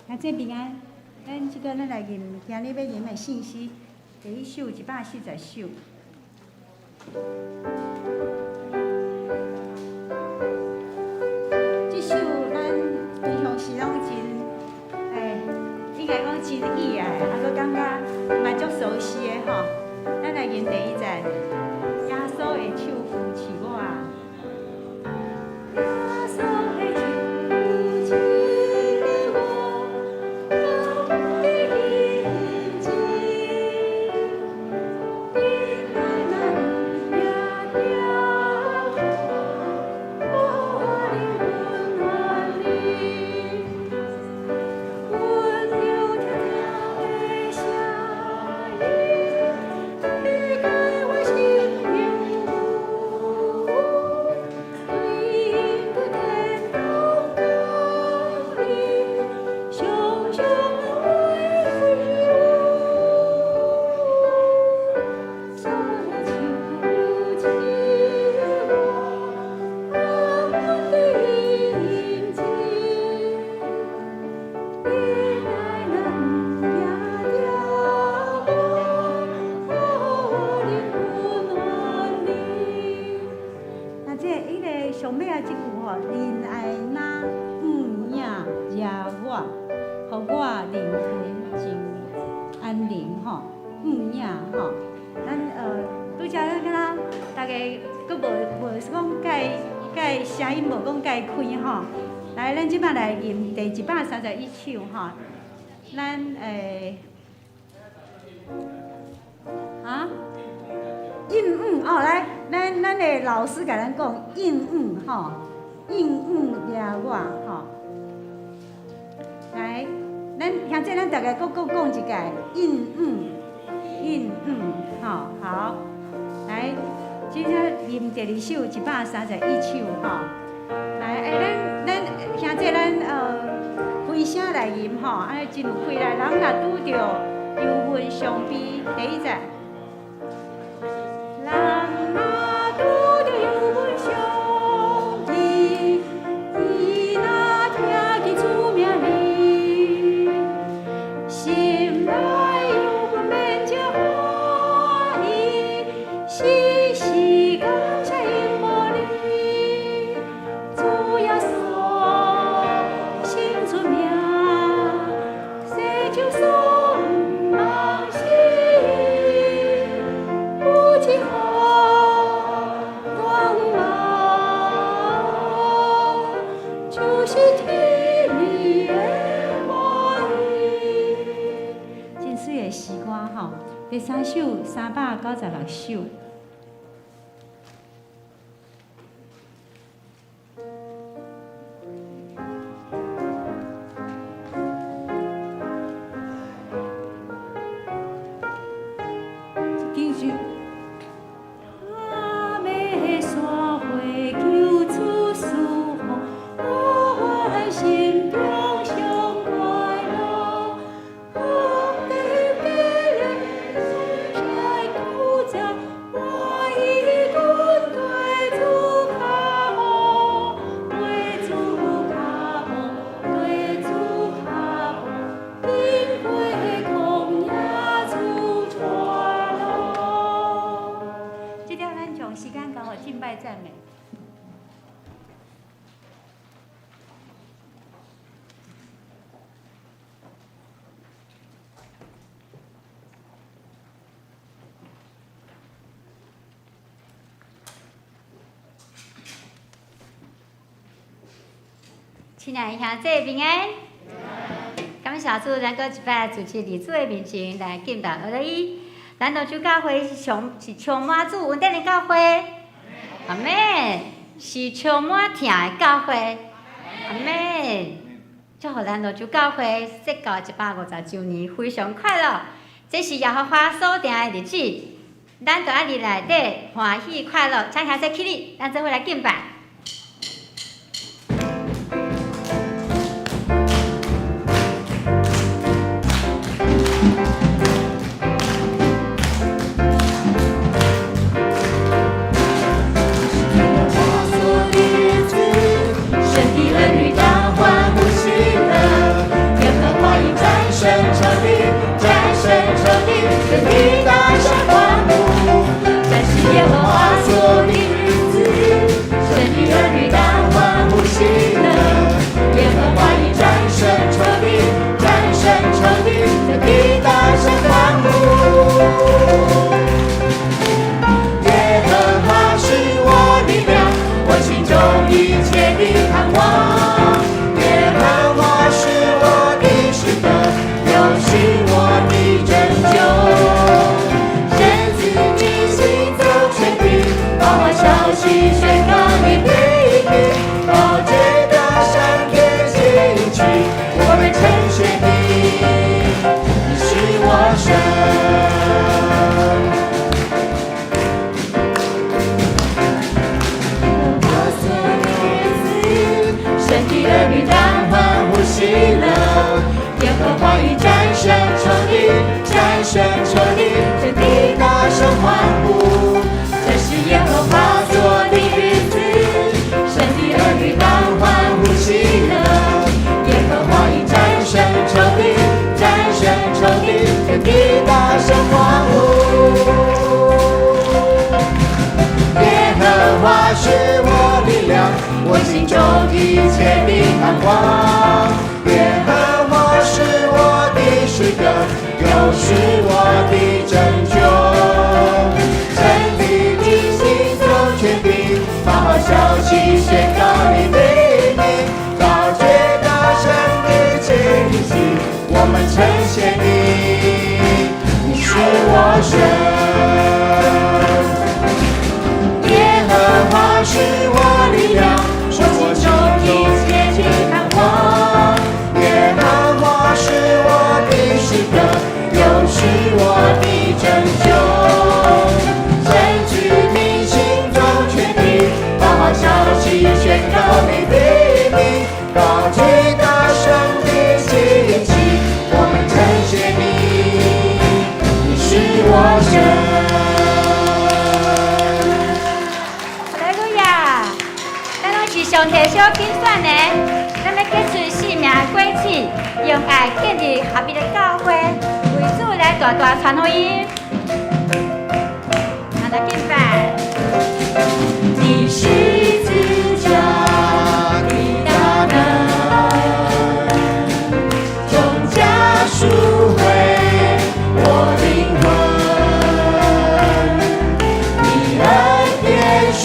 兄姊平安，咱這個咱來吟今日欲吟的聖詩，第一首140首。這首咱平常時攏真，應該講真喜愛，啊，閣感覺嘛足熟悉的吼。咱來吟第一節，耶穌的手扶持我。耶穌的手扶持我，講得認真，忍耐若毋驚著我，我靈魂安寧，溫柔疼疼的聲音，理解我心憂，對天堂降臨，常常安慰我。耶穌的手扶持我，安穩的認真，忍耐若毋驚著我，我靈魂安寧。那這彼个上尾仔這句吼，忍耐若毋驚著我，予我靈魂真安寧吼，毋驚吼。咱拄才咱敢若逐家閣無講蓋蓋聲音無講蓋開吼。來，咱這擺來吟第131首吼。咱啊？應允哦，來，咱的老師共咱講應允吼，應允掠我吼。來，咱兄姊，咱逐家閣閣講一擺應允，應允吼，好。來，這才吟第二首131首吼。來，咱兄姊，咱開聲來吟吼，按呢真有氣力。人若拄著憂恨傷悲，第一節。人若拄著憂恨傷悲，伊若聽見主名字，心內憂恨免才歡喜，時時感謝永無離。主耶穌新出名，洗手喪望死，有一項願望，就是聽你的話語。真媠的詩歌吼，第三首396首。這首。阿妹山會求主賜福，我願心中上快樂。皇帝給嘞，來主宰，我已跟對主腳步，對主腳步，對主腳步，經過曠野主帶路。這條咱將時間交予敬拜讚美。親愛的兄姊平安，感謝主，咱閣一擺主持佇主的面前來敬拜阿伊。咱蘆洲教會是充滿主恩典的教會，阿們，是充滿疼的教會，阿們。祝福咱蘆洲教會設教150週年，非常快樂。這是耶和華所定的日子，咱就愛佇內底歡喜快樂。請兄姊起立，咱做伙來敬拜。神的兒女當歡呼喜樂，耶和華光。耶和華是我的詩歌，又是我的拯救。真理的行走全地，把好消息宣告你的名，高舉大聲的旌旗，我們稱謝你，你是我神。耶和華是我力量，是我心中堅定盼望。耶和華是我的詩歌，又是我的拯救。神子民行走全地，把好消息宣告你的名，高舉大聲的旌旗，我們稱謝你，你是我神。哈利路亞！咱攏是上帝所揀選的，咱欲結出生命果子，用愛建立合一的教會，為主來大大傳福音。咱來敬拜。你十字架的大能，重價贖回我靈魂。你恩典使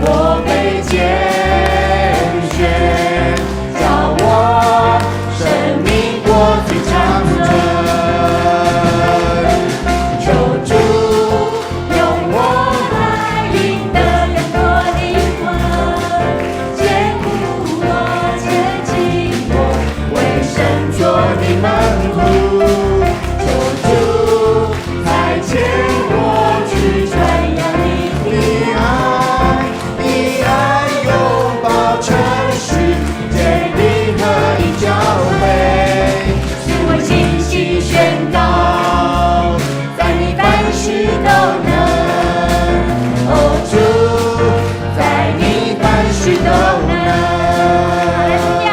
我被揀選，叫我生命果子長存。求主用我來贏得更多靈魂，堅固我，潔淨我，為神做的門徒。求主差遣我去傳揚你的愛，以愛擁抱城市，建立合一教會，使我信心宣告，在你凡事都能。哦，主，在你凡事都能。哈利路亞！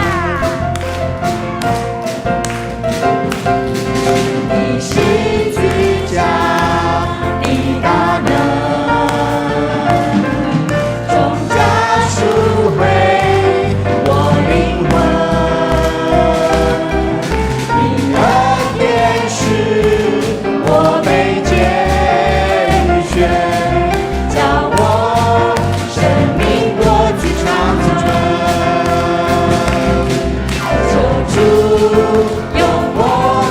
你十字架的大能，重價贖回我靈魂。你恩典使我被揀選，叫我生命果子長存。求主用我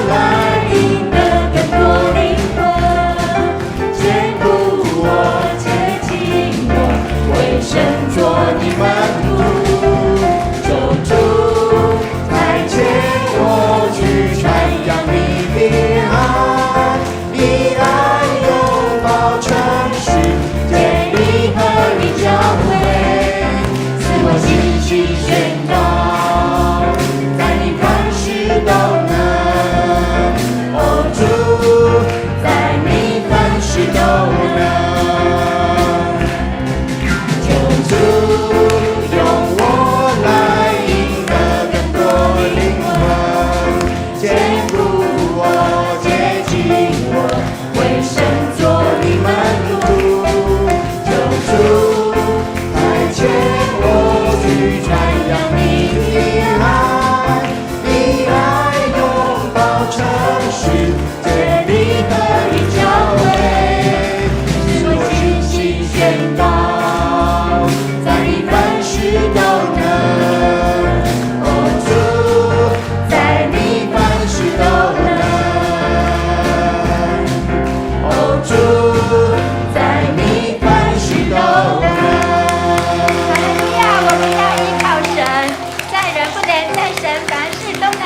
來贏得更多靈魂，堅固我，潔淨我，為神做的門徒。求主差遣我去傳揚你的愛，以愛擁抱城市，建立合一教會，賜我信心宣告，在你凡事都能。哦，主，在你凡事都能。求主用我來贏得更多靈魂，堅固我，潔淨我，為神做的門徒。求主差遣我去傳揚你的愛，以愛擁抱城市，建立合一教會，使我信心宣告，在你凡事都能。哦，主，在你凡事都能。哦，主，在你凡事都能。哈利路亞！我們要依靠神，在人不能，在神凡事都能。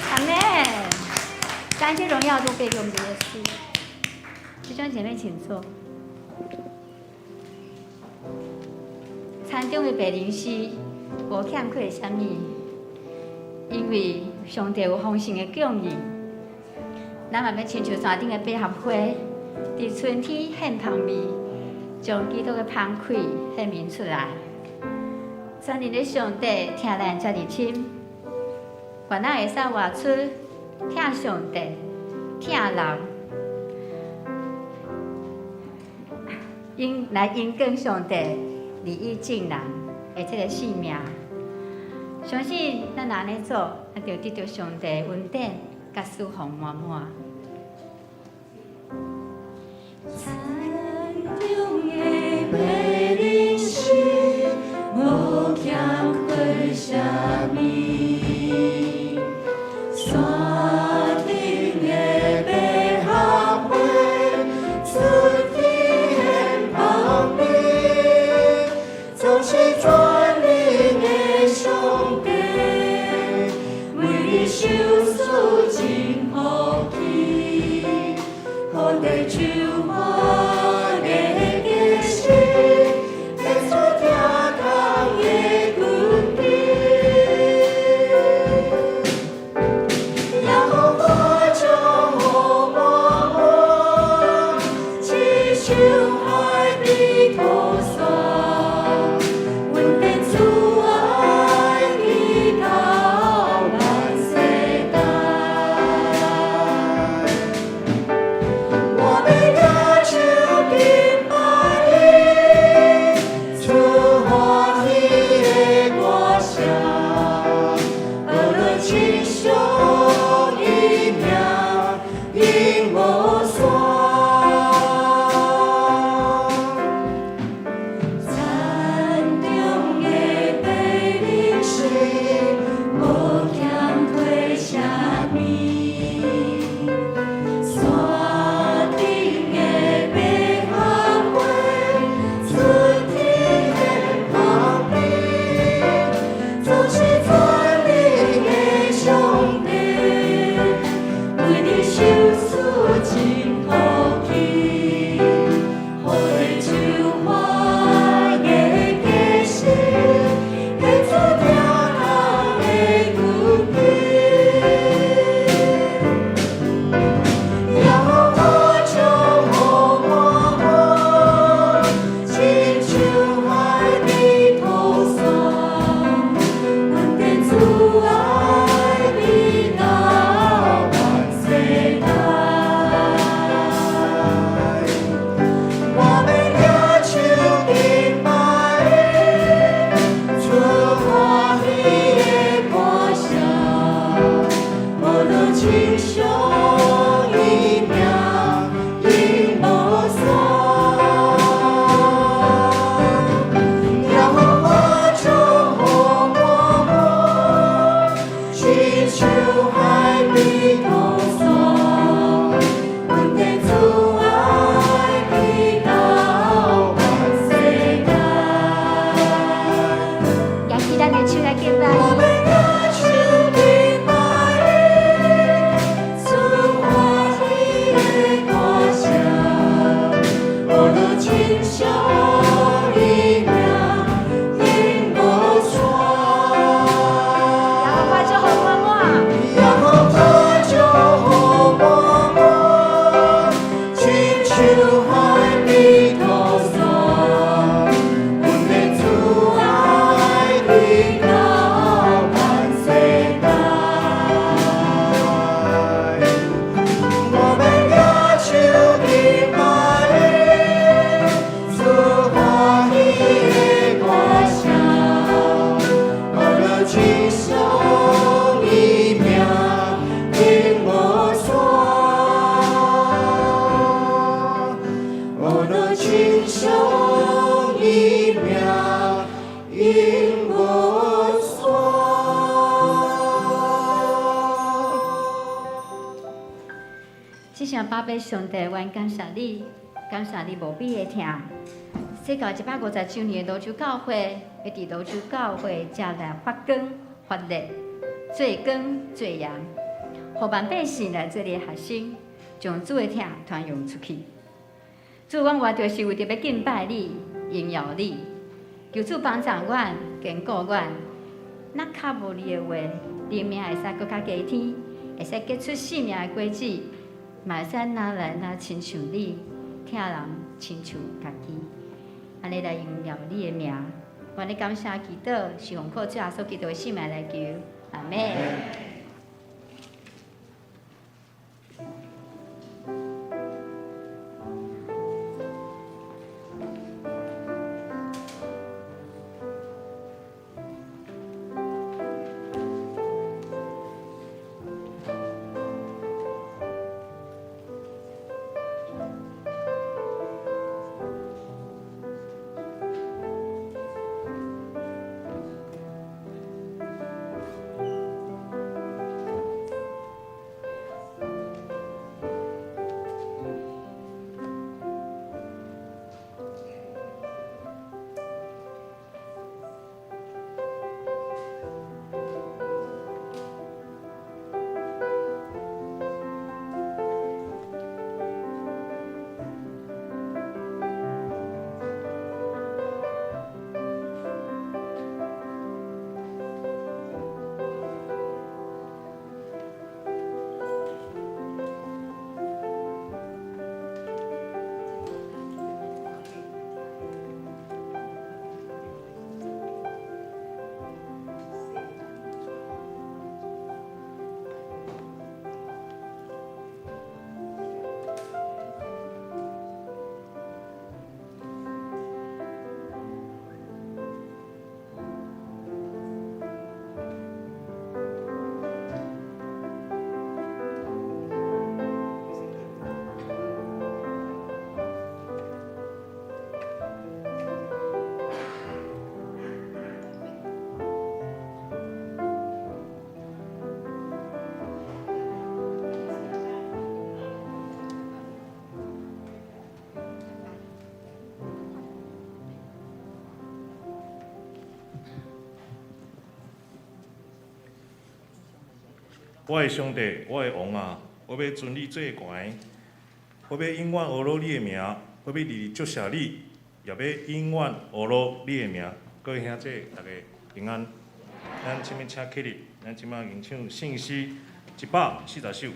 阿們。感謝榮耀都歸給我們的耶穌。弟兄姐妹，請坐。餐中的白靈師無欠缺啥物，因為上帝有豐盛的供應。咱嘛欲親像山頂的百合花，佇春天獻芳味，將基督的芳氣顯明出來。全能的上帝疼咱遮爾深，願咱會使活出疼上帝、疼人，應來榮光上帝，利益眾人的這个性命。相信咱若按呢做，咱就得著上帝恩典佮賜福滿滿。田中的白靈是無欠缺啥物，山頂的百合花出天旁邊，總是全能的上帝，為你賞賜真福氣，予地秋花的結實，結出疼痛的根基。耶和華祝福滿滿，親像海比塗山，恩典慈愛直到萬世代。我欲舉手敬拜伊，出歡喜的歌聲，學來稱頌伊名，永無煞。田中的白靈是無欠缺啥物，山頂的百合花出天旁邊，總是全能的上帝，為你賞賜真福氣，予地秋花的結實，結出疼痛的根基。耶和華祝福滿滿，親像海比塗山，恩典慈愛直到萬世代。我欲舉手敬拜伊，出歡喜的歌聲，無論稱頌伊名，永無煞。耶和華祝福滿滿，親像海比塗山，恩典慈愛直到萬世代。舉起咱的手來敬拜我欲伊。舉手敬拜伊，出歡喜的歌聲，無論稱頌伊名，永無煞。耶和華祝福滿滿。耶和華祝福滿滿，親像海比塗山，恩典慈愛直到萬世代。我欲舉手敬拜伊，出歡喜的歌聲，無論稱頌伊名，永無煞。無論稱頌伊名，永無煞。至聖寶貝上帝，阮感謝你，感謝你無比的疼。世教150周年的蘆洲教會，欲佇蘆洲教會遮來發光發熱，做光做鹽，予萬百姓來做你的學生，將主的疼傳揚出去。主，阮活著是為著欲敬拜你、榮耀你。求主幫助阮，堅固阮。若較無你的話，靈命會使閣較加添，會使結出生命的果子，嘛會使若來若親像你，疼人親像家己，按呢來榮耀你的名。阮咧感謝祈禱，是奉靠主耶穌基督的聖名來求，阿們。我的上帝，我的王啊，我欲尊你做懸，我欲永遠呵咾你的名，我欲日日祝謝你，也欲永遠呵咾你的名。各位兄弟，大家平安。咱這擺請起立，咱這擺吟唱聖詩140首。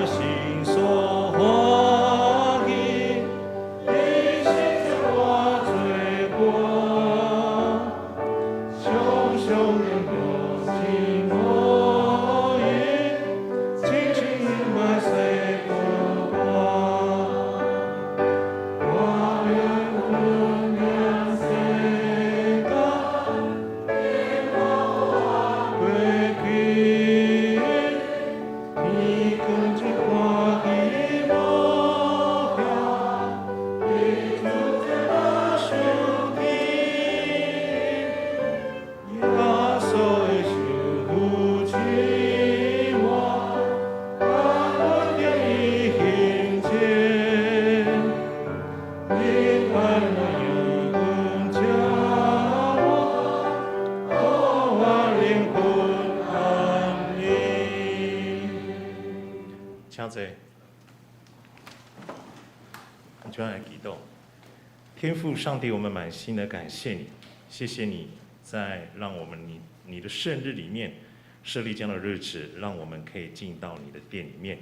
请坐。我们就来祈祷。天父上帝，我們滿心的感謝你，謝謝你在讓我們你的聖日裡面設立這樣的日子，讓我們可以進到你的殿裡面。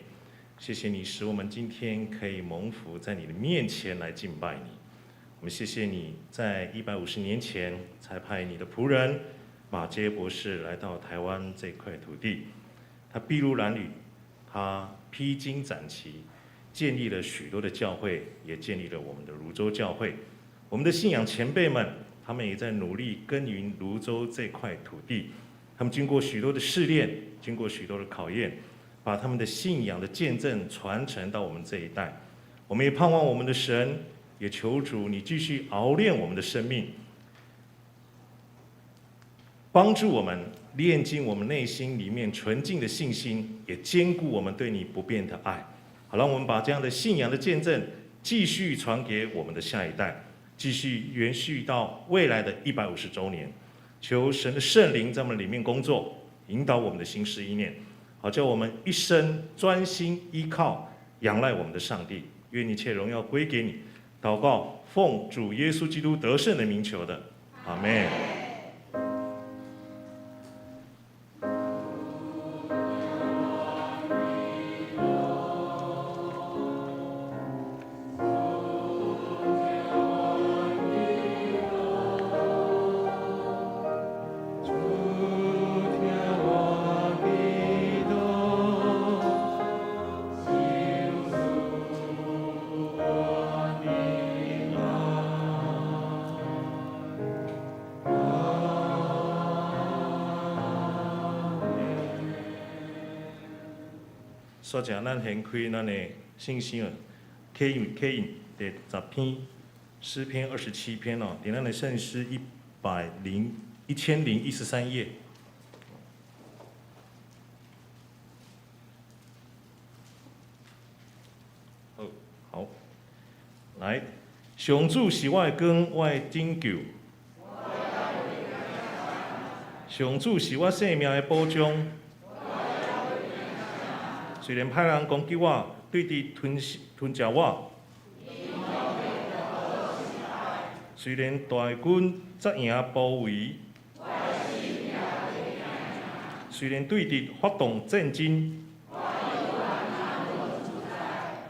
謝謝你使我們今天可以蒙福在你的面前來敬拜你。我們謝謝你在150年前才派你的僕人馬偕博士來到台灣這塊土地，他篳路藍縷，他披荊斬棘，建立了許多的教會，也建立了我們的蘆洲教會。我們的信仰前輩們，他們也在努力耕耘蘆洲這塊土地。他們經過許多的試煉，經過許多的考驗，把他們的信仰的見證傳承到我們這一代。我們也盼望我們的神，也求主你繼續熬煉我們的生命，幫助我們煉淨我們內心裡面純淨的信心，也堅固我們對你不變的愛。好，讓我們把這樣的信仰的見證繼續傳給我們的下一代，繼續延續到未來的150週年。求神的聖靈在我們裡面工作，引導我們的心思意念，好叫我們一生專心依靠、仰賴我們的上帝。願一切榮耀歸給你。禱告，奉主耶穌基督得勝的名求的，阿門。煞者咱掀開咱的信心啊，啟印啟印第十篇詩篇27篇哦，佇咱的聖詩1013頁。好，好，來，上主是我的光，我的拯救。上主是我性命的保障。雖然歹人攻擊我，對敵吞食吞食我，雖然大軍紮營包圍，雖然對敵發動戰爭，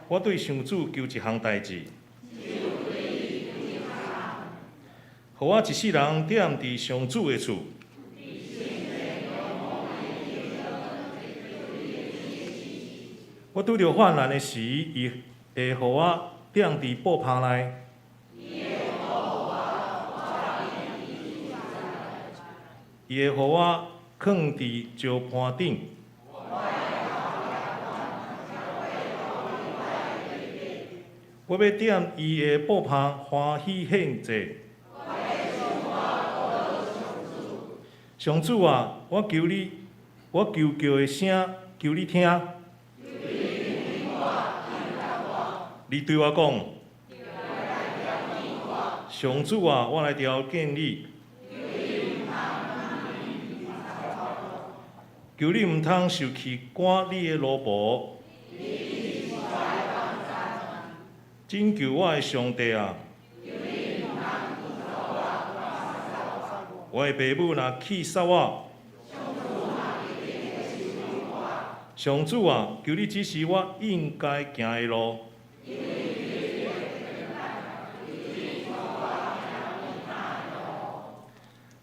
我對上主求一項代誌，予我一世人踮佇上主的厝。我拄著患難的時，伊會予我踮佇布棚內。伊會予我囥佇石盤頂。我欲踮伊的布棚歡喜獻祭。上主啊，我求你，我求告的聲，求你聽。你對我講，上主啊，我來朝見你。求你毋通受氣趕你的奴僕。拯救我的上帝啊！我的爸母若棄殺我，上主啊，求你指示我應該行的路。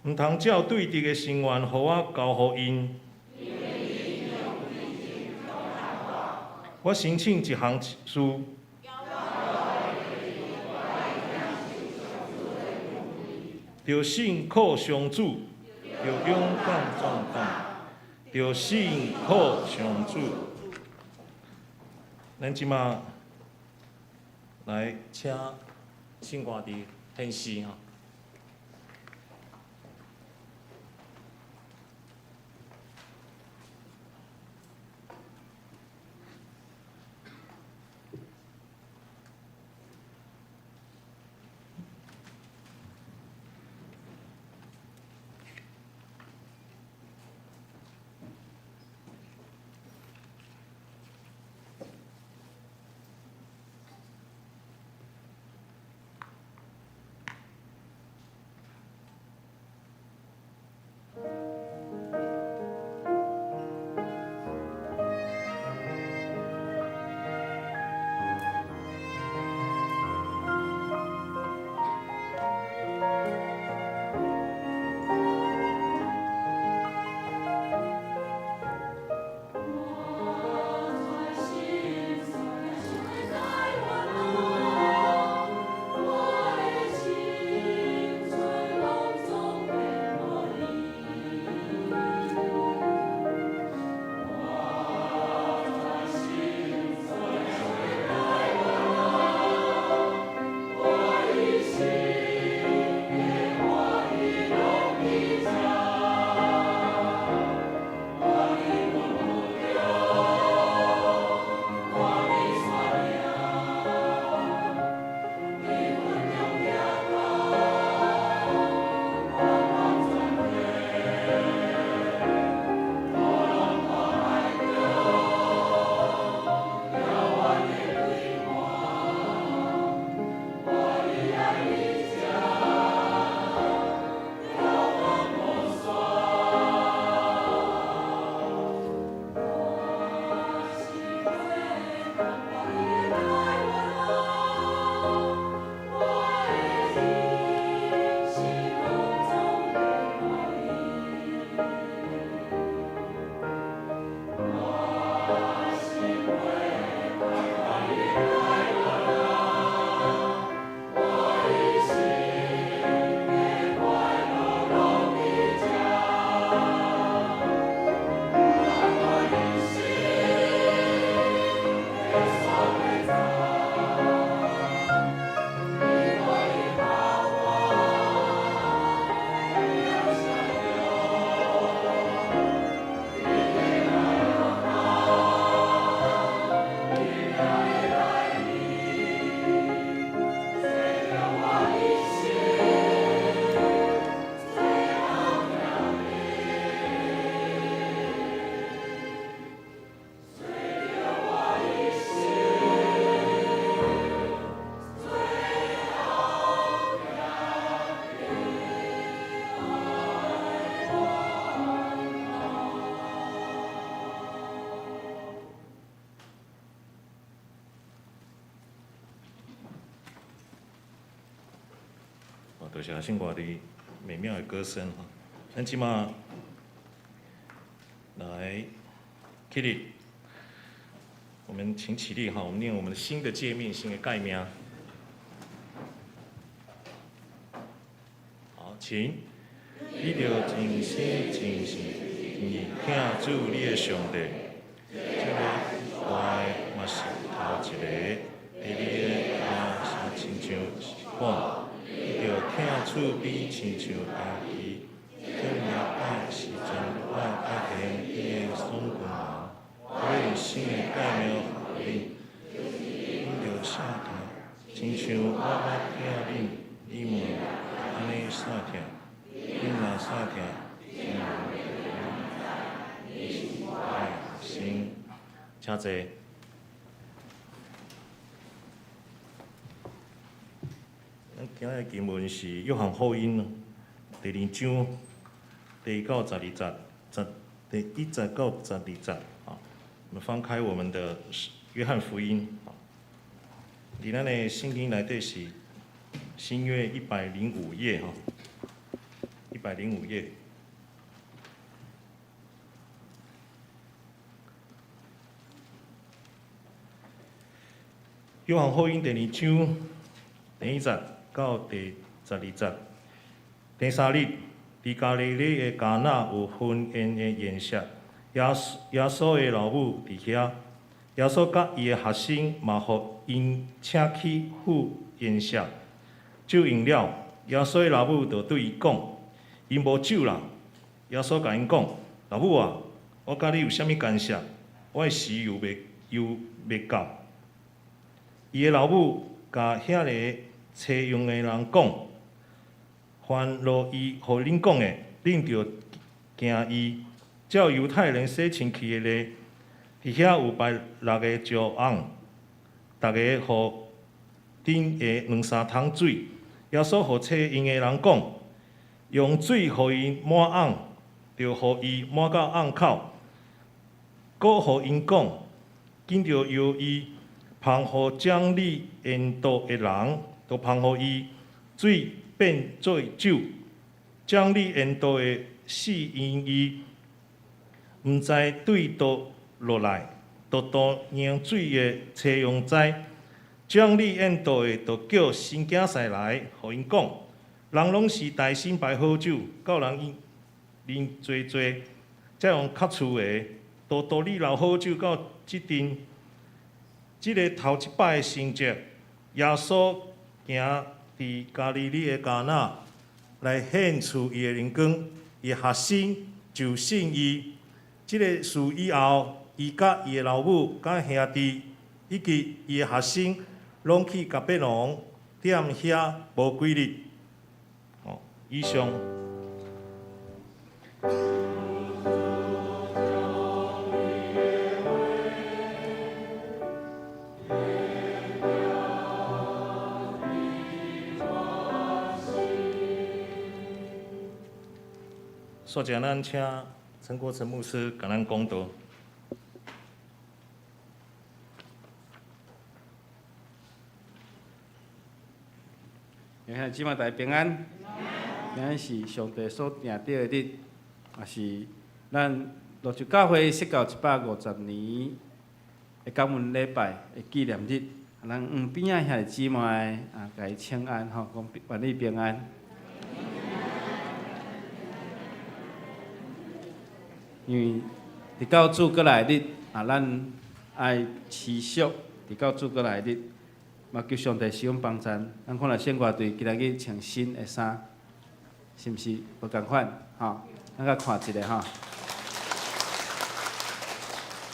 毋通照對敵的心願，予我交予𪜶。我申請一項事，著信靠上主，著勇敢壯膽，著信靠上主。咱這馬來請聖歌佇獻詩吼。多謝聖歌隊美妙的歌聲哈。咱這馬來起立，我們請起立哈，我們念我們的新的誡命、新的誡命。好，請。你著盡心、盡性、盡意疼主你的上帝。這個大的嘛是頭一個，第二个嘛是親像是講，你著疼厝邊親像家己。這爾愛是全愛愛行伊的爽君人。我欲立新的誡命予恁，恁著相疼，親像我捌疼恁，你們按呢相疼。恁若相疼，眾人是我的學生。請坐。咱今日經文是約翰福音第二章第一到十二節，第一節到十二節。啊，我們翻開我們的約翰福音。佇咱的聖經內底是新約105頁哈，105頁。約翰福音第二章第一節到第十二節。第三日，佇加利利的迦拿有婚宴的筵席，耶穌的老母佇遐，耶穌佮伊的學生嘛，予𪜶請去赴筵席。酒用了，耶穌的老母就對伊講：𪜶無酒啦。耶穌共𪜶講：老母啊，我佮你有啥物干涉？我的時猶未到。伊的老母共遐个揣用的人講：凡若伊予恁講的，恁著行伊。照猶太人洗身軀的禮，佇遐有擺六个石甕，逐个予頂下兩三桶水。耶穌予揣用的人講：用水予𪜶滿甕，就予伊滿到甕口。閣予𪜶講：緊著由伊芳予掌理宴桌的人，就芳予伊水變做酒。掌理宴桌的試驗伊，毋知對佗落來，就倒用水的揣用知。掌理宴桌的就叫新囝婿來，予𪜶講：人攏是大先擺好酒，到人啉濟濟，才用較次的。獨獨你留好酒到這陣。這个頭一擺的神蹟，耶穌行佇加利利的迦拿來顯出伊的榮光，伊的學生就信伊。這个事以後，伊佮伊的老母、佮兄弟以及伊的學生，攏去迦百農，踮遐無幾日。哦，以上。煞來咱請陳國成牧師共咱講道。兄弟姊妹大家平安，今日是上帝所定的日，也是咱蘆洲教會設教150年的感恩禮拜的紀念日。咱向邊仔兄弟姊妹啊，共伊請安吼，講願你平安。因為直到主閣來日啊，咱愛持續直到主閣來日，嘛求上帝賜阮幫贊。咱看來聖歌隊今仔日穿新的衫，是毋是無仝款？吼，咱閣看一下吼。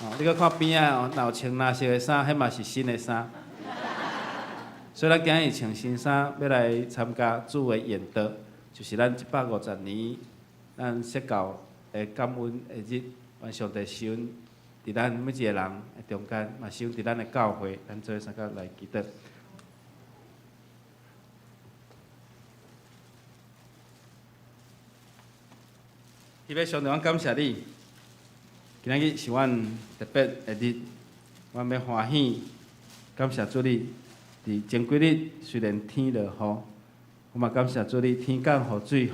哦，你閣看邊仔哦，若有穿藍色的衫，彼嘛是新的衫。所以咱今日穿新衫，欲來參加主的宴桌，就是咱150年咱設教的感恩的日，願上帝賜阮佇咱每一个人的中間，嘛賜阮佇咱的教會，咱做伙相共來祈禱。天父上帝，阮感謝你，今仔日是阮特別的日，阮欲歡喜，感謝主你，佇前幾日雖然天落雨，我嘛感謝主你天降雨水，予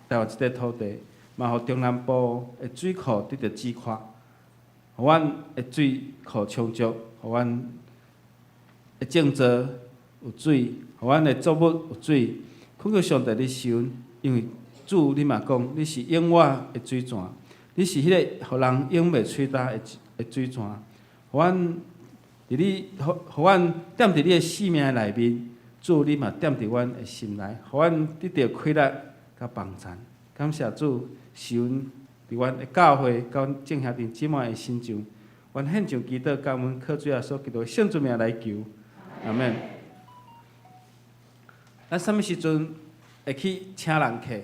台灣這塊土地，嘛予中南部的水庫得著止渴，予阮的水庫充足，予阮的種作有水，予阮的作物有水。懇求上帝你收，因為主你嘛講，你是永活的水泉，你是彼个予人永袂喙焦的水泉，予阮佇你，予予阮踮佇你的生命內面，主你嘛踮佇阮的心內，予阮得著氣力佮幫贊。感謝主，收佇阮的教會，佮阮眾兄弟姊妹的身上，阮獻上祈禱，感恩靠主耶穌基督聖尊名來求，阿們。咱啥物時陣會去請人客？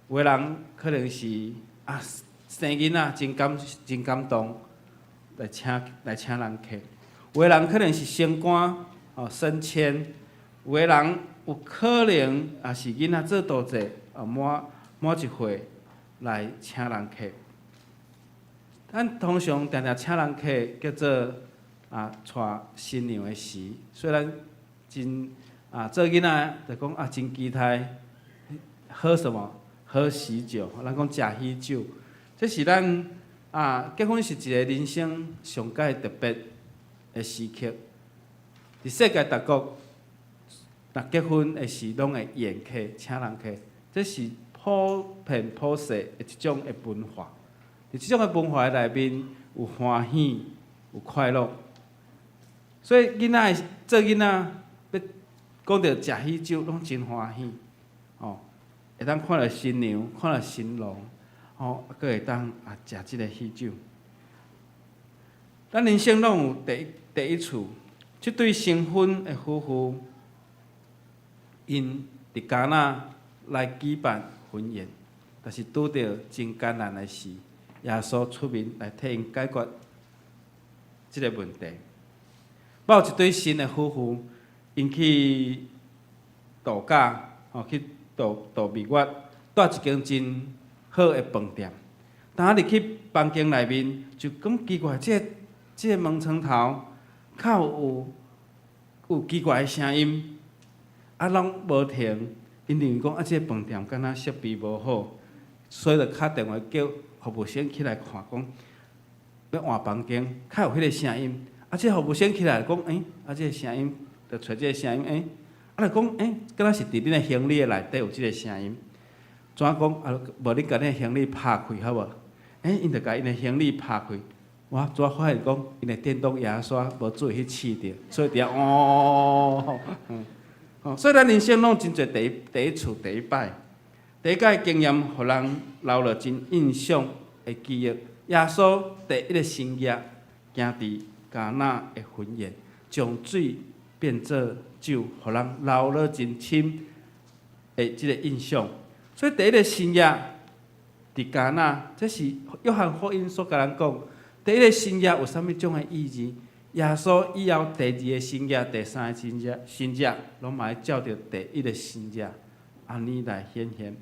有的人可能是啊生囡仔真感動，來請人客。有的人可能是升官哦升遷，有的人有可能也是囡仔做大濟啊滿滿一歲來請人客。咱通常定定請人客叫做啊娶新娘的時，雖然真啊做囡仔就講啊真期待喝什麼？喝喜酒，咱講食喜酒，這是咱啊結婚是一個人生上蓋特別的時刻。佇世界各國，若結婚的時攏會宴客，請人客，這是普遍普世的一種的文化。佇這種的文化內面，有歡喜，有快樂。所以囡仔做囡仔，欲講著食喜酒，攏真歡喜，哦。會當看著新娘，看著新郎，吼，閣會當啊食這个喜酒。咱人生攏有第一次，這對新婚的夫婦，𪜶佇迦拿來舉辦婚宴，但是拄著真艱難的事，耶穌出面來替𪜶解決這个問題。有一對新的夫婦，𪜶去度假，吼去度度蜜月，蹛一間真好的飯店。當入去房間內面，就感覺奇怪，這个門窗頭較有奇怪的聲音，啊，攏無停。𪜶認為講啊，這个飯店敢若設備無好，所以就敲電話叫服務生起來看，講欲換房間，較有彼个聲音。啊，這个服務生起來講，欸，啊，這个聲音，就揣這个聲音，欸，啊，就講，欸，敢若是佇恁的行李的內底有這个聲音。怎講？啊，無你共恁的行李拍開好無？欸，𪜶就共𪜶的行李拍開，哇，怎發現講𪜶的電動牙刷無注意去試著，所以佇遐喔，吼，所以咱人生攏真濟第一次、第一擺，第一擺經驗，予人留落真印象的記憶。耶穌第一个神跡，行佇迦拿的婚宴，將水變做酒，予人留落真深的這个印象。所以第一个神跡佇迦拿，這是約翰福音所共咱講。第一个神跡有啥物種的意義？耶穌以後第二个神跡、第三个神跡、神跡，攏嘛愛照著第一个神跡按呢來顯現。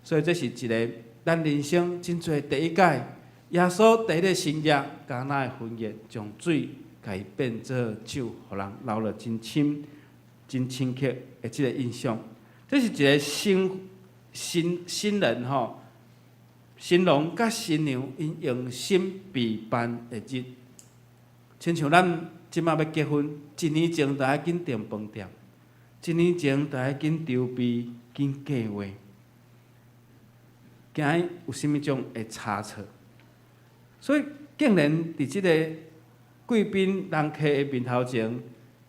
所以這是一个咱人生真濟第一擺。耶穌第一个神跡，迦拿的婚宴，將水共伊變做酒，予人留落真深、真深刻的這个印象。這是一个新新新人吼，新郎佮新娘𪜶用心備辦的日，親像咱這馬欲結婚，一年前就愛緊訂飯店，一年前就愛緊籌備、緊計劃，驚有啥物種的差錯。所以，竟然佇這个貴賓人客的面頭前，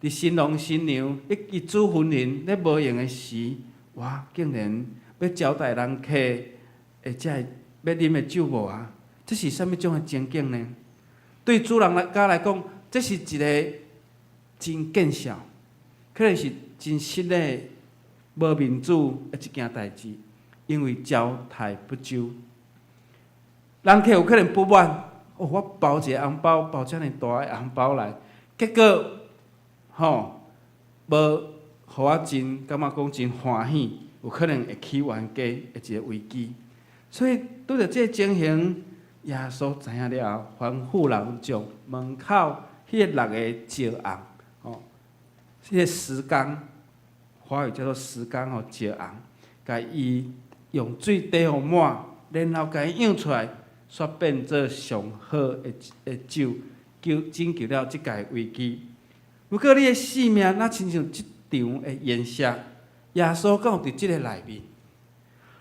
佇新郎新娘咧主婚人咧無閒的時，哇！竟然欲招待人客，會才會欲啉的酒無啊？這是啥物種的情景呢？對主人來家來講，這是一个真見笑，可能是真失禮、無面子的一件代誌，因為招待不周，人客有可能不滿，哦，我包一个紅包，包遮爾大个紅包來，結果吼無予我真感覺講真歡喜，有可能會起冤家的一个危機。所以拄著這个情形，耶穌知影了後，吩咐人將門口彼个六个石甕，吼，彼个石缸，華語叫做石岡吼，石紅，共伊用水滴予滿，然後共伊釀出來，煞變做上好的酒，救拯救了這屆危機。如果你的性命若親像這場的筵席，耶穌敢有佇這个內面？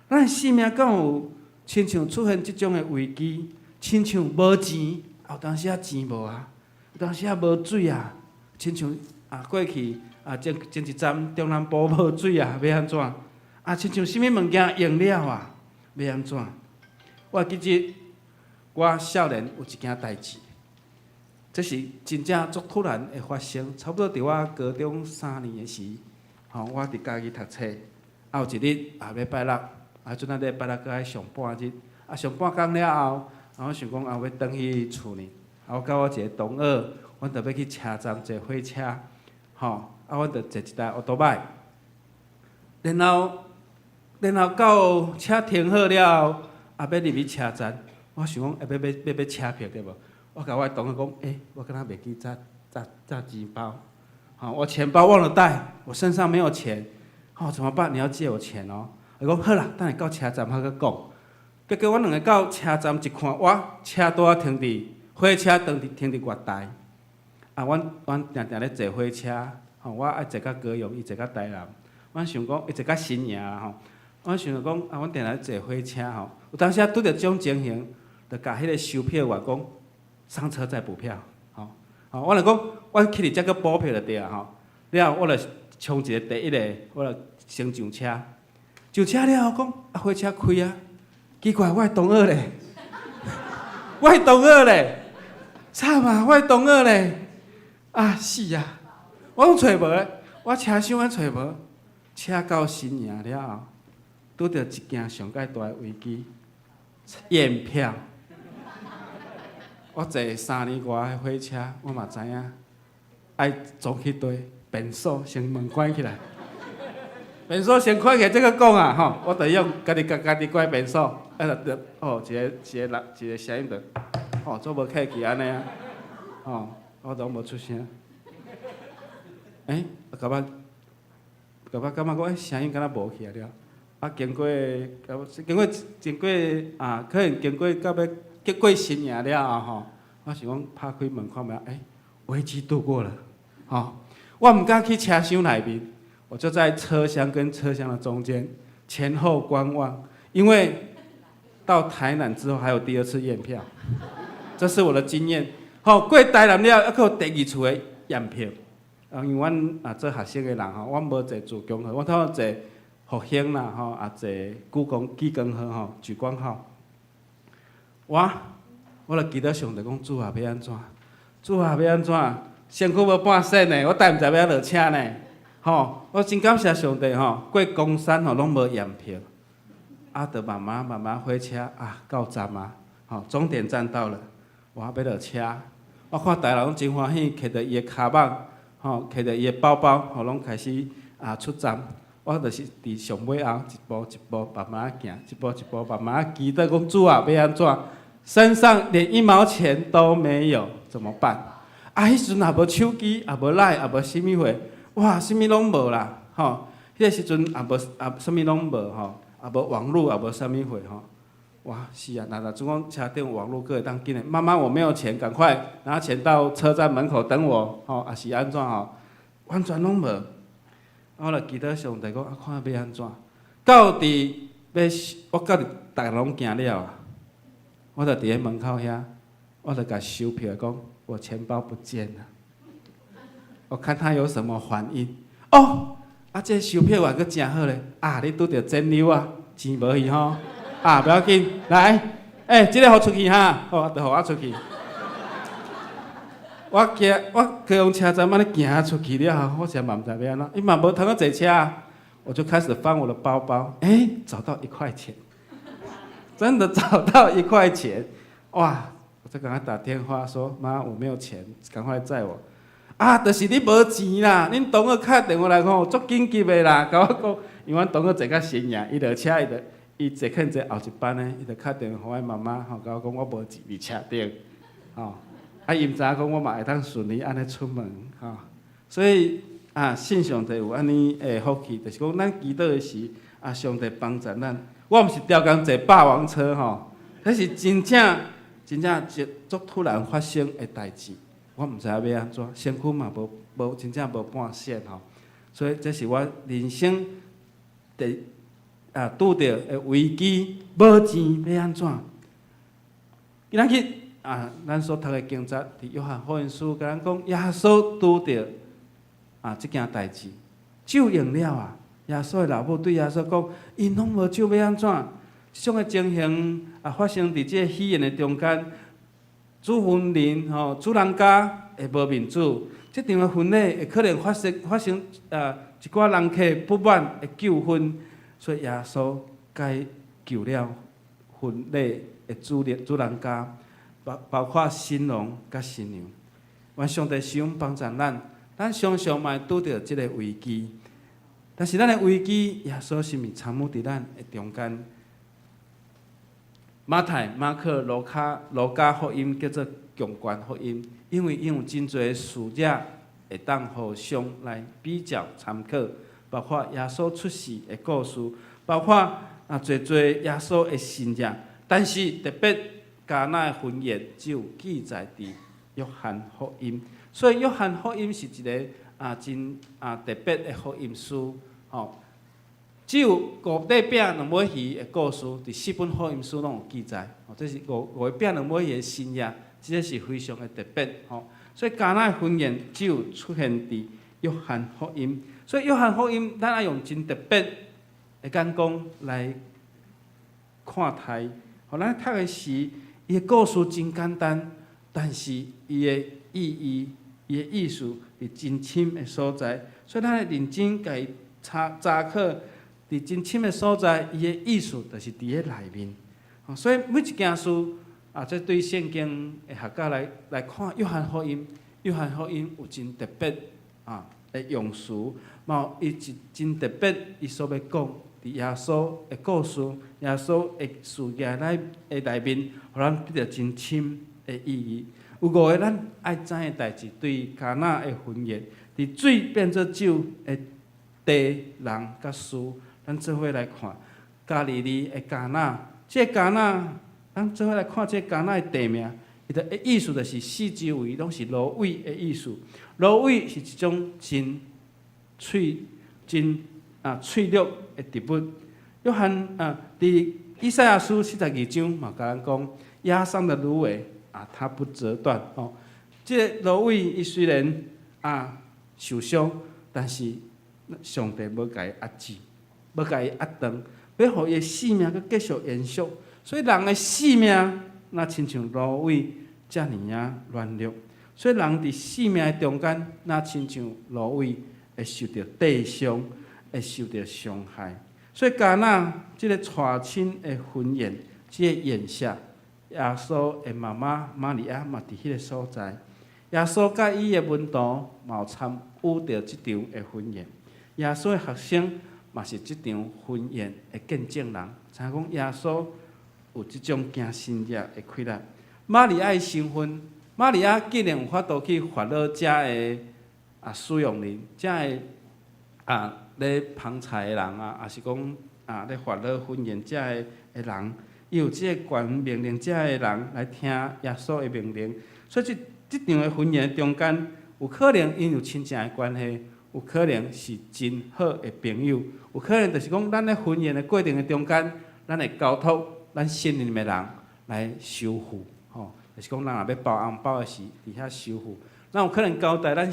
咱的性命敢有親像出現這種的危機，親像無錢，有當時仔錢無啊，有當時仔無水啊，親像啊過去啊前前一站中南部無水啊，欲按怎？啊，親像啥物物件用了啊，欲按怎？我記得我少年有一件代誌，這是真正足突然的發生，差不多佇我高中三年的時，吼，我佇嘉義讀冊，啊有一日啊欲拜六，啊陣仔禮拜六閣愛上半日，啊上半工了後，啊我想講啊欲轉去厝呢，啊我佮我一个同學，阮著欲去車站坐火車，吼，啊阮著坐一台歐多擺，然後到車停好了後，啊欲入去車站，我想講欲欲欲買車票對無？我共我的同學講，欸，我敢若袂記紮紮紮錢包，吼，我錢包忘了帶，我身上沒有錢，吼，怎麼辦？你要借我錢哦。伊講好啦，等下到車站還閣講。結果阮兩个到車站一看，哇，車拄仔停佇火車停佇月台。啊，阮定定咧坐火車，吼，我愛坐到高雄，伊坐到台南。阮想講，伊坐到新營啦吼。阮想著講，啊，阮定定咧坐火車吼，有當時仔拄著這種情形，就共彼个收票員講，上車再補票，吼，吼，我就講，我去佇遮閣補票就對啊，吼。了後我就衝一个第一个，我就先上車，上車了後講，啊，火車開啊，奇怪，我的同學咧，我的同學咧，慘啊，我的同學咧，啊死啊，我攏揣無咧，我車廂還揣無，車到新營了後，拄著一件上蓋大的危機，驗票。我坐三年外的火車，我嘛知影愛總去佗便所先門關起來，便所先關起來，這閣講啊吼，我著用家己共家己關便所，啊，就哦，一個一個人一個聲音就，哦，做無客氣按呢啊，吼，我攏無出聲。欸，啊，到尾到尾感覺講，欸，聲音敢若無去啊了，啊，經過經過經過啊，可能經過到尾經過新營了後吼，我想講拍開門看覓，欸，危機度過了，吼，我毋敢去車廂內面，我就在車廂跟車廂的中間前後觀望，因為到台南之後還有第二次驗票，這是我的經驗。吼，過台南了，猶閣有第二次的驗票。啊，因為阮啊做學生的人吼，阮無坐自強號，阮通常坐復興啦吼，啊坐莒光號吼，莒光號。我就祈禱上帝講，主啊，欲按怎？主啊，欲按怎？身軀無半仙的，我等毋知欲按落車呢。吼，我真感謝上帝吼，過岡山吼攏無驗票，啊，就慢慢慢慢火車啊到站啊，吼，終點站到了，我欲落車，我看大人攏真歡喜，提著伊的跤麭，吼，提著伊的包包，吼，攏開始啊出站。我就是佇上尾後一步一步慢慢行，一步一步慢慢祈禱講主啊，欲按怎？身上連一毛錢都沒有，怎麼辦？啊，彼時陣也無手機，也無 LINE，也無啥物貨，哇，啥物攏無啦，吼！彼个時陣也無也啥物攏無吼，也無網路，也無啥物貨吼。哇，是啊，若若陣講車頂網路閣會當緊的。媽媽，我沒有錢，趕快拿錢到車站門口等我，吼，抑是按怎吼？完全攏無。我就祈禱上帝講，啊，看欲按怎？到佇欲我到佇逐个攏行了啊，我就佇咧門口遐，我就共收票的講，我錢包不見了。我看他有什麼反應。哦，啊，這個收票員閣誠好咧，啊，你拄著錢溜啊，錢無去吼，啊，不要緊，來，欸，這个予出去哈，好，就予我出去。我行，我高雄車站按呢行出去了後，我實在嘛毋知欲按怎，伊嘛無通好坐車，我就開始翻我的包包，欸，找到一塊錢，真的找到一塊錢，哇！我就趕快打電話說，媽，我沒有錢，趕快載我。啊，就是你無錢啦！恁同學敲電話來講，足緊急的啦，共我講，因為阮同學坐較新營，伊落車伊就伊坐可能坐後一班的，伊就敲電話予阮媽媽，吼，共我講我無錢佇車頂，吼，啊，伊毋知影講我嘛會當順利按呢出門，吼，所以啊，信上帝有按呢的福氣，就是講咱祈禱的時，啊，上帝幫助咱。我毋是刁工坐霸王車吼，彼是真正真正足突然發生的代誌，我毋知影欲按怎，身軀嘛無無真正無半線吼，所以這是我人生第啊拄著的危機，無錢欲按怎？今仔日啊，咱所讀的經節佇約翰福音書，共咱講耶穌拄著啊這件代誌，酒用了啊！耶穌的老母對耶穌講：𪜶攏無酒，欲按怎？這種的情形啊，發生佇這个喜宴的中間，主婚人吼，主人家會無面子，這場的婚禮會可能發生啊一寡人客不滿的糾紛，所以耶穌解救了婚禮的主人家，包括新郎佮新娘。願上帝施恩幫助咱，咱常常嘛會拄著這个危機，但是咱的危機，耶穌是毋是參與佇咱的中間？馬太、馬可、路加福音叫做共觀福音，因為𪜶有真濟事跡會當互相來比較參考，包括耶穌出世的故事，包括啊濟濟耶穌的神跡，但是特別迦拿的婚宴只有記載佇約翰福音，所以約翰福音是一个啊真啊特別的福音書，吼。只有五塊餅兩尾魚的故事，佇四本福音書攏有記載。吼，這是五個餅兩尾魚的神跡，這个是非常的特別。吼，所以迦拿的婚宴只有出現佇約翰福音。所以約翰福音，咱愛用真特別的眼光來看待。吼，咱讀的時，伊的故事真簡單，但是伊的意義、伊的意思佇真深的所在。所以咱愛認真共伊查查考。佇真深的所在，伊的意思就是佇咧內面。所以每一件事啊，這對聖經的學家來看，約翰福音，約翰福音有真特別啊的用詞，嘛有伊一真特別，伊所欲講佇耶穌的故事，耶穌的事件內的內面，予咱得著真深的意義。有五个咱愛知的代誌，對迦拿的婚宴，佇水變做酒的地、人佮事。咱做伙來看加利利的迦拿，這个迦拿，咱做伙來看這个迦拿的地名，伊的意思就是四周圍攏是蘆葦的意思。蘆葦是一種真翠、真啊翠綠的植物。約翰啊，佇以賽亞書42章嘛，共咱講，壓傷的蘆葦啊，它不折斷哦。這个蘆葦伊雖然啊受傷，但是上帝無共伊壓制。欲共伊壓斷，欲予伊的性命閣繼續延續。所以人的性命，若親像蘆葦遮爾仔軟弱。所以人佇性命的中間，若親像蘆葦會受著跌傷，會受著傷害。所以迦拿這个娶親的婚宴，這个宴席，耶穌的媽媽瑪利亞嘛佇彼个所在。耶穌佮伊的門徒嘛有參與著這場的婚宴。耶穌的學生嘛是這場婚宴的見證人，知影講耶穌有這種行神跡的氣力。瑪利亞的身份，瑪利亞竟然有法度去法老遮的啊使用人，遮的啊咧捧菜的人啊，抑是講啊咧法老婚宴遮的的人，伊有這个權命令遮的人來聽耶穌的命令。所以這這場的婚宴中間，有可能𪜶有親情的關係，有可能是真好的朋友，有可能就是講咱咧婚宴的過程的中間，咱會交託咱信任的人來收付，吼，就是講咱若欲包紅包的時，佇遐收付。咱有可能交代咱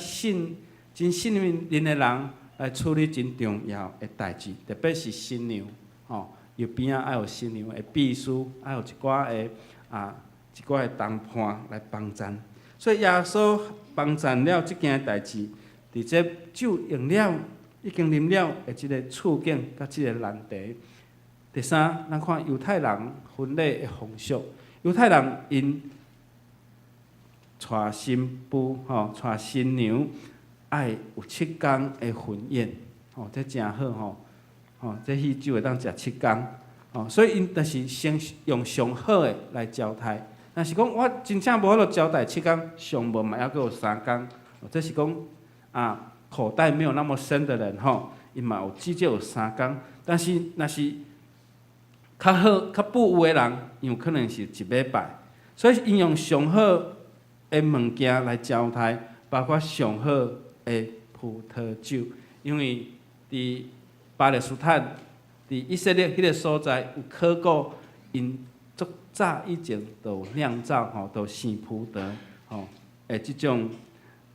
真信任的人來處理真重要的代誌，特別是新娘，吼，伊邊仔愛有新娘的秘書，愛有一寡的同伴來幫贊。所以耶穌幫贊了這件代誌，佇這酒用了，已經啉了的這个處境佮這个難題。第三，咱看猶太人婚禮的風俗，猶太人𪜶娶新婦吼，娶新娘愛有七工的婚宴，吼，這誠好吼，吼，這喜酒會當食七工，吼，所以𪜶就是先用上好的來招待。若是講我真正無法度招待七工，上無嘛猶閣有3工，這是講啊，口袋沒有那麼深的人吼，伊嘛有至少有3工。但是若是較好、較富有的人，伊有可能是一禮拜。所以𪜶用上好的物件來招待，包括上好的葡萄酒，因為佇巴勒斯坦、佇以色列彼个所在有考古，𪜶足早以前就有釀造吼，就生葡萄吼的這種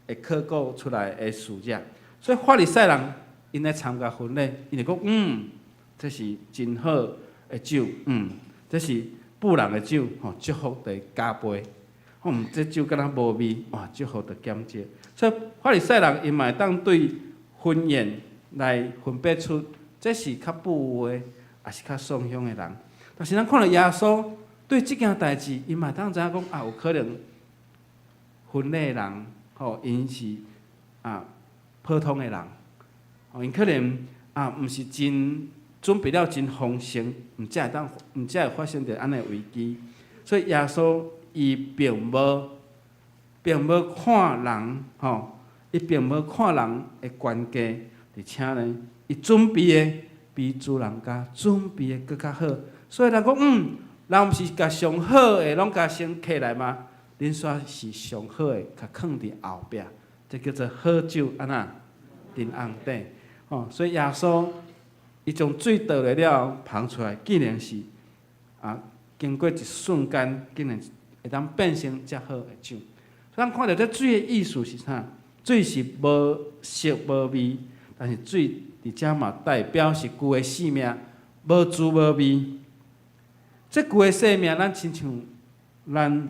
會考古出來的事跡。所以法利賽人𪜶來參加婚禮，𪜶就講這是真好的酒，這是富人的酒，吼，祝福得加倍。這酒敢若無味，哇，祝福得減少。所以法利賽人𪜶嘛會當對婚宴來分別出，這是較富有的，抑是較喪鄉的人。但是咱看著耶穌對這件代誌，伊嘛會當知影講啊，有可能婚禮的人，吼，𪜶是普通的人，吼，𪜶可能毋是真準備了真豐盛，毋才會當，毋才會發生著按呢危機。所以耶穌伊並無看人，吼，伊並無看人的關係，而且呢，伊準備的比主人家準備的閣較好。所以人講，人毋是共上好的攏共先摕來嗎？恁煞是上好的，共囥佇後壁，這叫做好酒按怎佇甕底，吼，所以耶穌伊將水倒落了捧出來，竟然是經過一瞬間，竟然會當變成遮好的酒。所以咱看著這水的意思是啥？水是無色無味，但是水佇遮嘛代表是舊的生命，無滋無味。這舊的生命，咱親像咱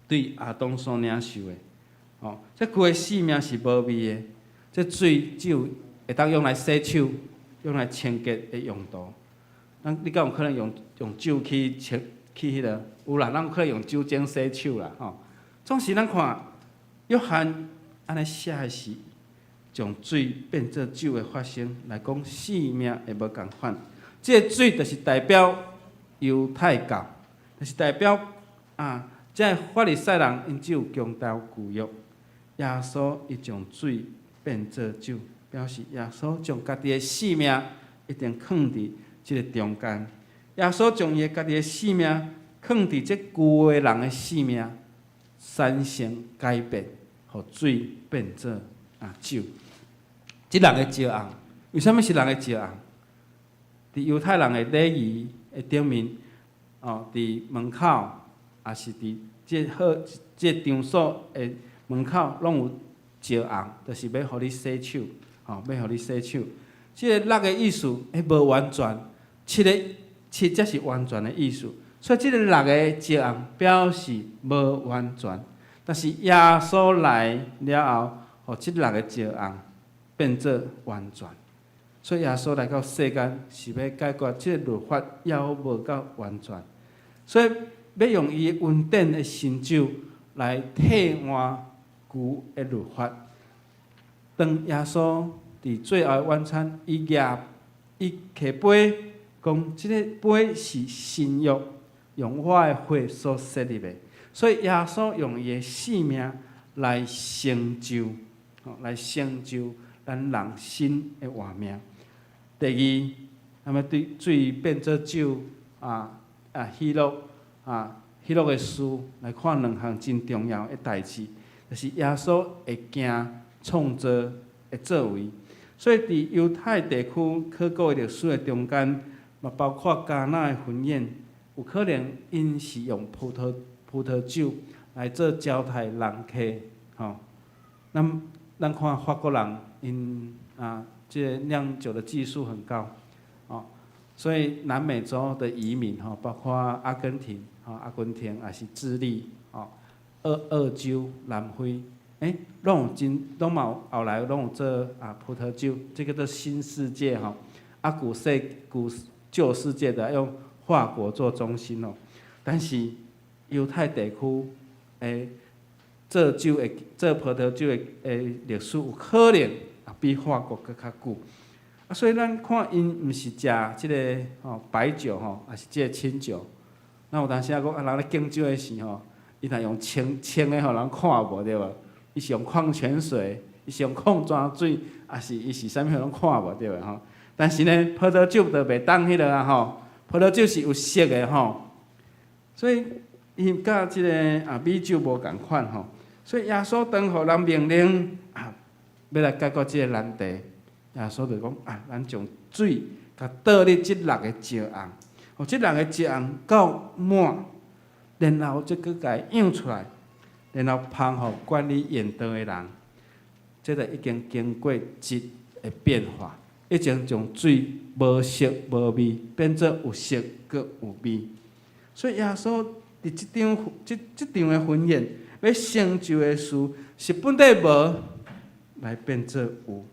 對亞當所領受的，吼，這舊的生命是無味的。這水只有會當用來洗手、用來清潔的用途。咱你敢有可能用酒去清去彼个？有啦，咱有可能用酒精洗手啦，吼。總是咱看約翰按呢寫的是，將水變做酒的發生來講，生命會無仝款。這个水就是代表猶太教，就是代表這个法利賽人𪜶只有強調舊約。耶穌伊將水變做酒，表示耶穌將家己的性命一定囥佇這个中間。耶穌將伊家己的性命囥佇這舊的人的性命，產生改變，予水變做酒。這六個石甕，為啥物是六个石甕？佇猶太人的禮儀的頂面，哦，佇門口，抑是佇這好這場所的門口，攏有石甕，就是欲予你洗手，吼，欲予你洗手。這个六个意思，無完全，七个七才是完全的意思。所以這个六个石甕表示無完全，但是耶穌來了後，予這六个石甕變做完全。所以耶穌來到世間是欲解決這个律法猶無夠完全，所以欲用伊恩典的新酒來替換舊的律法。當耶穌佇最後的晚餐，伊舉伊提杯，講這个杯是新約，用我的血所設立的。所以耶穌用伊的性命來成就，來成就咱人新的活命。第二，那麼對水變做酒喜樂喜樂的事來看兩項真重要的代誌，就是耶穌會行創造的作為。所以佇猶太地區考古的歷史的中間，嘛包括迦拿的婚宴，有可能𪜶是用葡萄酒來做招待人客，吼。咱看法國人，𪜶這个釀酒的技術很高，哦，所以南美洲的移民吼，包括阿根廷、吼阿根廷，抑是智利、吼澳洲、南非，攏有真，攏嘛有後來攏有做葡萄酒，這个叫新世界吼，古舊世界的用法國做中心哦，但是猶太地區做酒的做葡萄酒的歷史有可能比法國閣較久，所以咱看𪜶毋是食這个吼白酒吼，抑是這个清酒。咱有當時仔講人咧敬酒的時吼，伊若用清清的予人看無對無？伊是用礦泉水，伊是用礦泉水，抑是伊是啥物攏看無著的吼。但是呢，葡萄酒就袂當彼落啊吼，葡萄酒是有色的吼，所以伊佮這个啊米酒無仝款吼。所以耶穌當予人命令啊，欲來解決這個難題，耶穌就講啊，咱將水共倒入這六个石甕，哦，這六个石甕到滿，然後再閣共伊漾出來，然後芳予管理宴桌的人，這個已經經過質的變化，已經將水無色無味變做有色閣有味。所以耶穌佇這場這這場的婚宴，欲成就的事是本底無來變做有，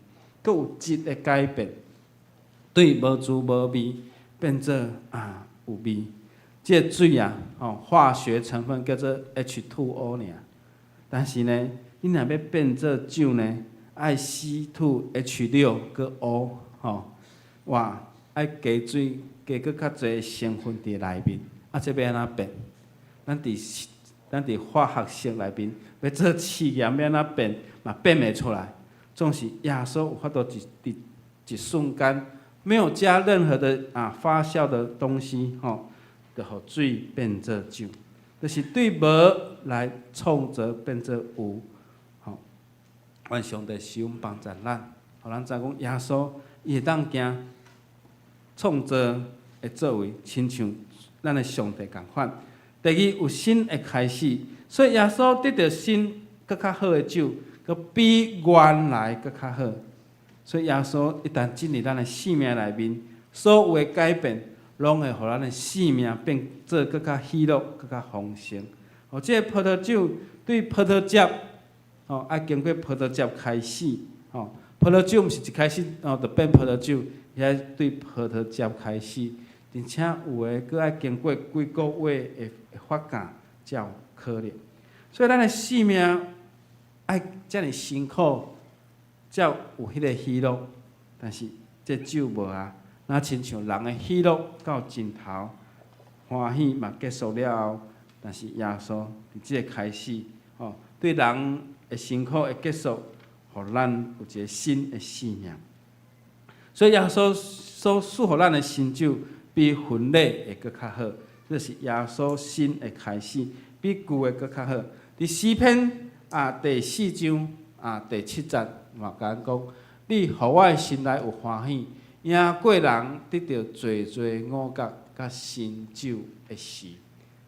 閣有質的改變，對無滋無味變做啊有味。這個水啊，吼，化學成分叫做 H2O 爾，但是呢，你若欲變做酒呢，愛 C2H6閣 O，吼，哇，愛加水加閣較濟成分佇內面，啊，這欲按怎變？咱佇化學式內面欲做試驗，欲按怎變嘛變袂出來。總是耶穌有法度一佇一瞬間，沒有加任何的啊發酵的東西，吼，就予水變做酒，就是對無來創造變做有，吼。願上帝賜恩幫助咱，予咱知講耶穌伊會當行創造的作為，親像咱的上帝仝款。第二有新的開始，所以耶穌得著新閣較好的酒，閣比原來閣較好。所以耶穌一旦進入咱的生命內面，所有的改變，攏會予咱的生命變做閣較喜樂、閣較豐盛。哦，這个葡萄酒對葡萄汁，哦，愛經過葡萄汁開始，吼，葡萄酒毋是一開始哦就變葡萄酒，伊愛對葡萄汁開始，而且有的閣愛經過幾個月的發酵才有可能。所以咱的生命愛遮爾辛苦，才有彼个喜樂。但是這酒無啊，若親像人的喜樂到盡頭，歡喜嘛結束了後，但是耶穌佇這个開始，吼，對人的辛苦的結束，予咱有一个新的生命。所以耶穌所賜予咱的新酒，比婚禮會閣較好。這是耶穌新的開始，比舊的閣較好。佇詩篇啊第四章啊第七節嘛，共咱講：你予我的心內有歡喜，贏過人得著濟濟五穀佮新酒的時。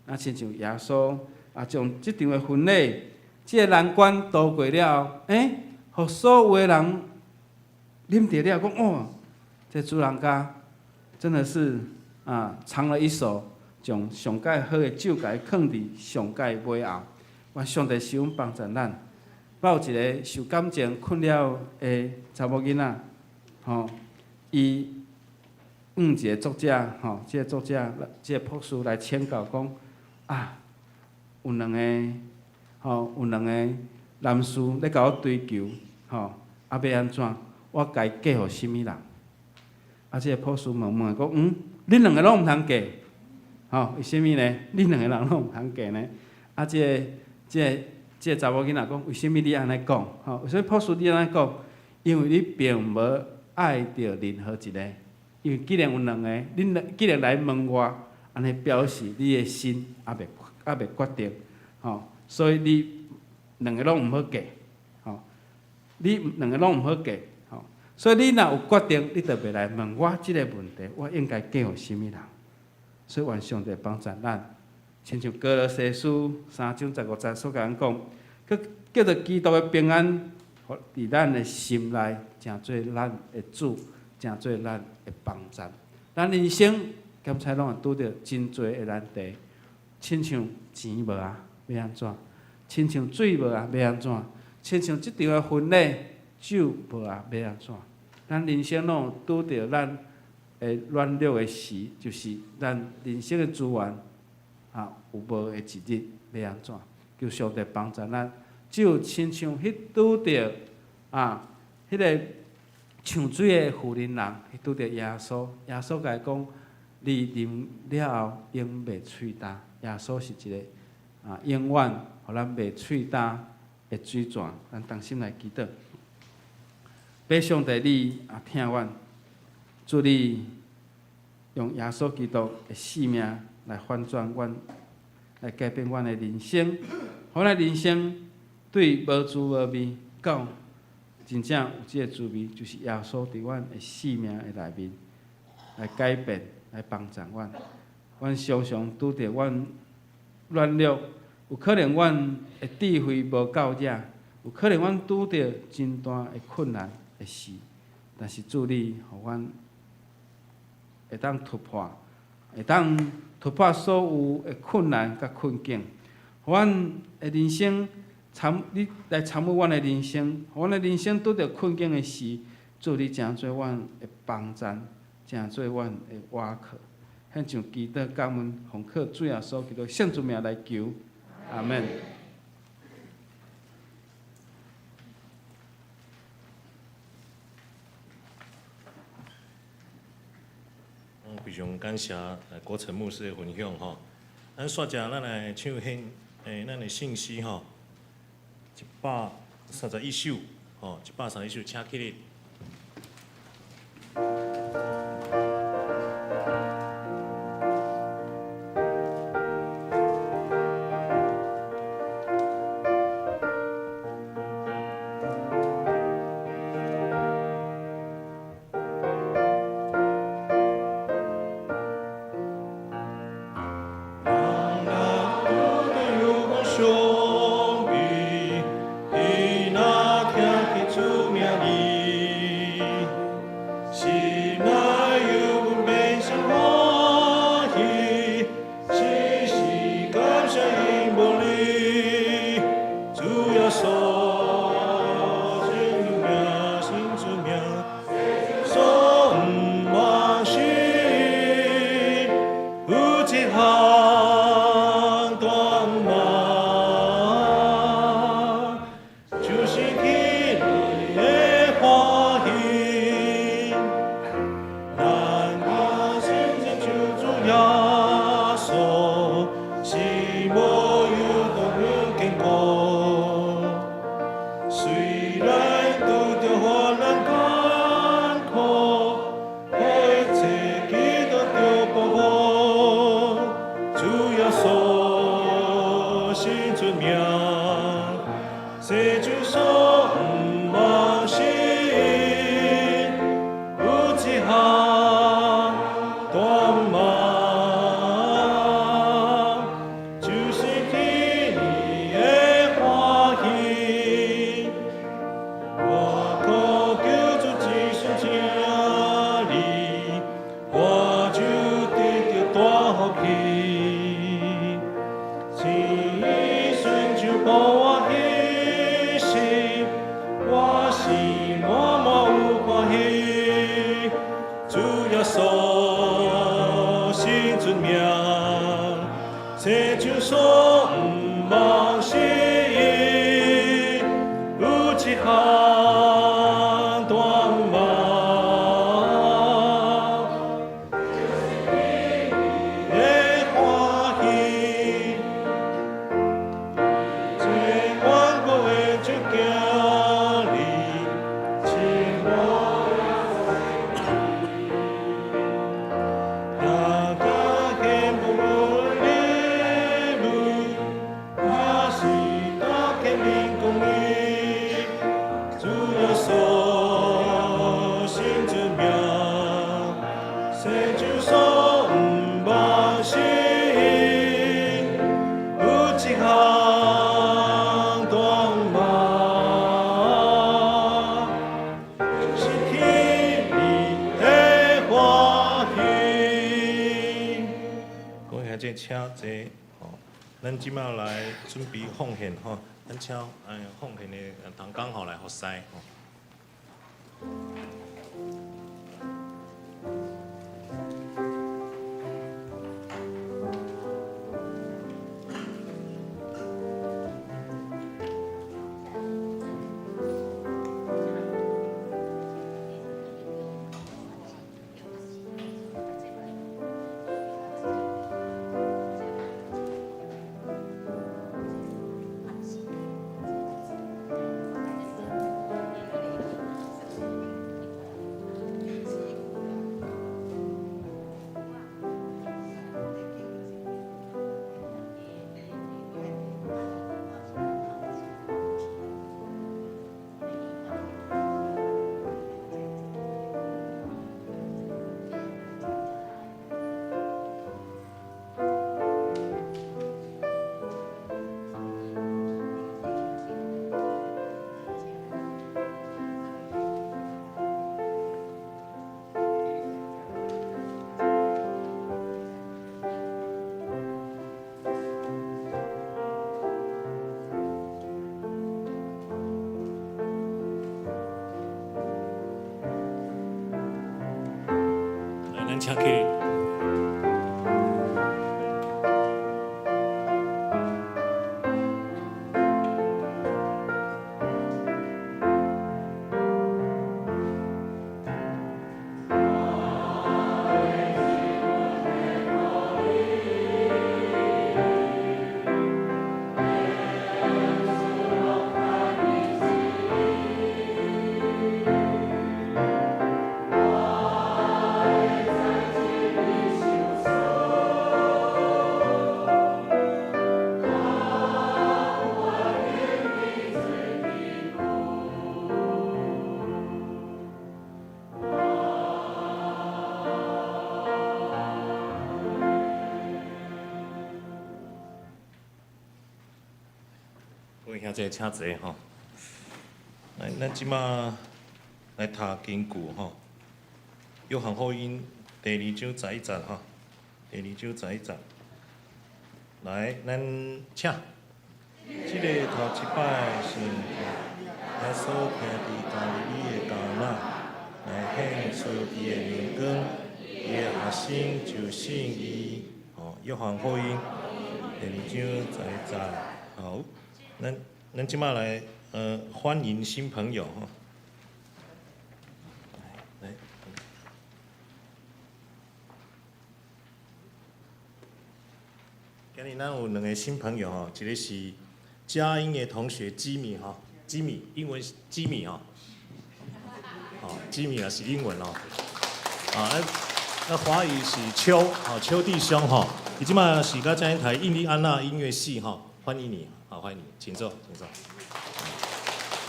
啊，親像耶穌啊，將這場的婚禮，這个難關渡過了後，欸，予所有的人啉著了，講哦，這主人家真的是啊，藏了一手，將上蓋好的酒共伊囥佇上蓋尾後。願上帝賜恩幫助咱。我有一个受感情困擾的查某囡仔，吼，伊向一个作者，吼，這个作者，這个博士來請教講，啊，有兩个，吼，有兩个男士咧共我追求，吼，啊，欲按怎？我該嫁予啥物人？啊，這个博士問問講，嗯，恁兩个攏毋通嫁，吼，為啥物呢？恁兩个人攏毋通嫁呢？啊，這个、這个、這个查某囡仔講，為啥物你按呢講？吼，為啥物博士你按呢講？因為你並無愛著任何一个，因為既然有兩個，恁既然來問我，按呢表示你的心猶未決定，吼，所以你兩个攏毋好嫁，吼，你兩个攏毋好嫁，吼，所以你若有決定，你就袂來問我這个問題，我應該嫁予啥物人？所以願上帝幫助咱，親像歌羅西書三章十五節所共咱講，閣叫做基督的平安，佇咱的心內，成做咱的主，成做咱的幫助。咱人生敢猜攏會拄著真濟的難題，親像錢無啊，欲按怎？親像水無啊，欲按怎？親像這場的婚禮酒無啊，欲按怎？咱人生攏有拄著咱的軟弱的時，就是咱人生的資源啊有無的一日，欲按怎？求上帝幫助咱，只有親像彼拄著啊，彼个搶水的婦人人，彼拄著耶穌，耶穌共伊講：你啉了後永袂喙焦。耶穌是一个啊，永遠予咱袂喙焦的水泉。咱同心來祈禱。求上帝你也疼阮，主你用耶穌基督的性命來翻轉阮，來改變阮的人生，予阮的人生對無滋無味到真正有這个滋味，就是耶穌佇阮的性命的內面來改變，來幫助阮。阮常常拄著阮軟弱，有可能阮的智慧無夠遮，有可能阮拄著真大的困難的事，但是主你予阮會當突破，會當突破所有的困難佮困境，予阮的人生參你來參與阮的人生，予阮的人生拄著困境的時，主你成做阮的幫贊，成做阮的倚靠。獻上祈禱感恩，奉靠主耶穌基督聖主名來求，阿門。非常感謝國成牧師的分享吼。咱煞者咱來唱獻咱的信息吼，131首吼，131首，請起立。請坐吼，咱這擺來準備奉獻吼，咱請奉獻的同工吼來服侍吼。位兄弟請坐吼。來，咱這馬來讀經句吼，約翰福音第二章十一節吼，第二章十一節。來，咱請。這个頭一擺是耶穌行佇加利利的迦拿，來顯出伊的榮光，伊的學生就信伊。吼，約翰福音第二章十一節。好，咱這馬來歡迎新朋友吼。來，今日咱有兩个新朋友吼，一个是佳音的同學吉米吼，吉米英文吉米吼，哦，吉米也是英文哦，啊，那華語是邱，吼，邱弟兄吼，伊這馬是佮嘉音台印第安納音樂系吼，歡迎你，好，歡迎你，請坐，請坐。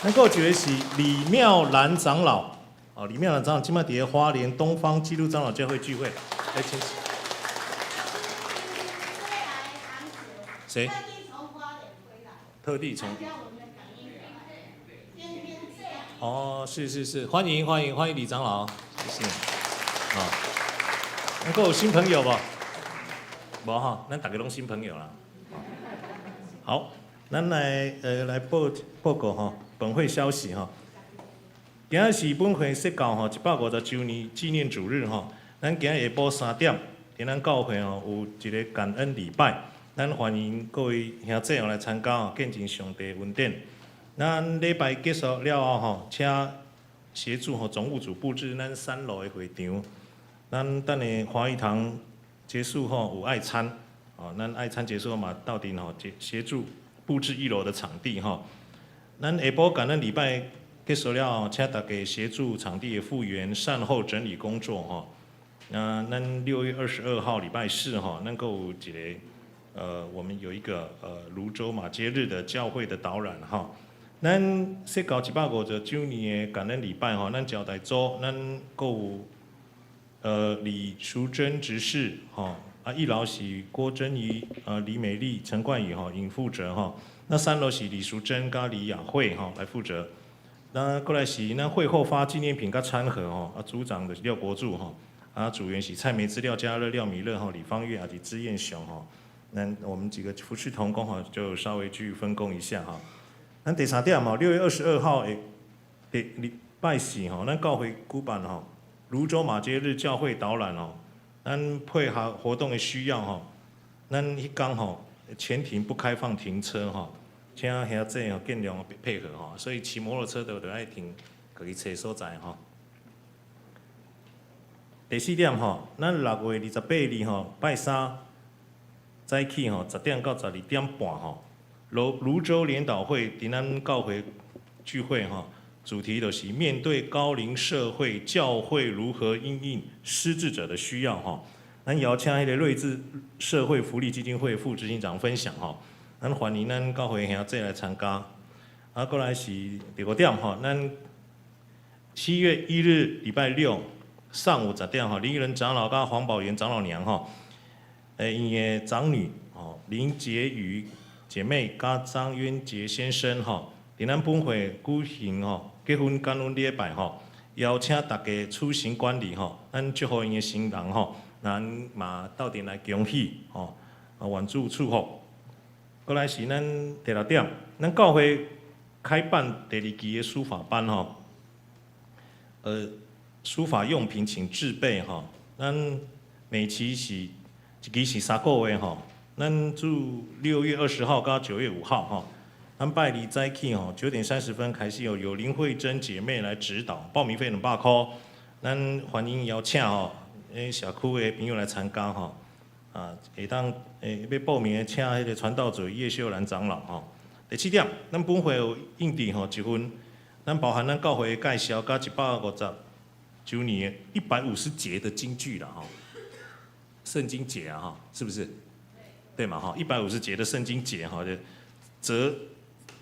咱閣有一个是李妙蘭長老，哦，李妙蘭長老這馬佇咧花蓮東方基督長老教會聚會，來請。誰？特地從。哦，是是是，歡迎歡迎歡迎李長老，謝謝。好，咱閣有新朋友無？無吼，咱逐个攏新朋友啦。好，咱來報告吼，本會消息吼。今仔是本會釋教吼150週年紀念主日吼，咱今仔下晡3點，佇咱教會吼有一个感恩禮拜，咱歡迎各位兄弟來參加吼，見證上帝恩典。咱禮拜結束了後吼，請協助吼總務組布置咱三樓的會場。咱等下華語堂結束後有愛餐，哦，咱愛餐結束後嘛，鬥陣吼協助布置一樓的場地吼。咱下晡感恩禮拜結束了後，請大家協助場地的復原、善後整理工作吼。那咱6月22號禮拜四吼，咱閣有一个我們有一個蘆洲馬偕日的教會的導覽吼。咱釋教150週年的感恩禮拜吼，咱招待組，咱閣有李淑珍執事吼，啊一樓是郭珍瑜、李美麗、陳冠宇吼，𪜶負責吼。那三樓是李淑珍佮李雅慧吼來負責。那過來是咱會後發紀念品佮餐盒吼，啊組長就是廖國柱吼，啊組員是蔡梅芝、廖家樂、廖米樂吼、李芳月以及支彥雄吼。那我們幾個服侍同工吼，就稍微去分工一下哈。咱第三點吼，6月22號的禮拜四吼，咱教會舉辦吼蘆洲馬偕日教會導覽吼，咱配合活動的需要吼，咱彼工吼前庭不開放停車吼，請兄弟吼盡量配合吼，所以騎摩托車的就愛停，家己揣所在吼。第四點吼，咱6月28日吼拜三早起吼10點到12點半吼，蘆洲聯禱會佇咱教會聚會吼，主題就是面對高齡社會，教會如何因應失智者的需要吼。咱邀請彼个睿智社會福利基金會副執行長分享吼，咱歡迎咱教會兄弟來參加。啊，過來是第五點吼，咱7月1日禮拜六上午10點吼，林義仁長老佮黃寶元長老娘吼，𪜶的長女吼林潔瑜姐妹佮張淵傑先生吼，佇咱本會舉行吼結婚感恩禮拜吼，邀請大家出席觀禮吼，咱祝福𪜶的新人吼，咱嘛鬥陣來恭喜吼，啊願主賜福。過來是咱第六點，咱教會開辦第二期的書法班吼，書法用品請自備吼，咱每期是一期是3個月吼，咱注6月20號到9月5號吼，咱拜二早起吼9點30分開始由林慧珍姐妹來指導，報名費200塊，咱歡迎邀請吼，社區的朋友來參加吼，啊，會當欲報名的請彼个傳道者葉秀蘭長老吼。第七點，咱本會有印製吼一份，咱包含咱教會的介紹，佮150週年150節的金句啦吼，聖經節啊哈，是不是？對嘛哈，150節的聖經節哈，就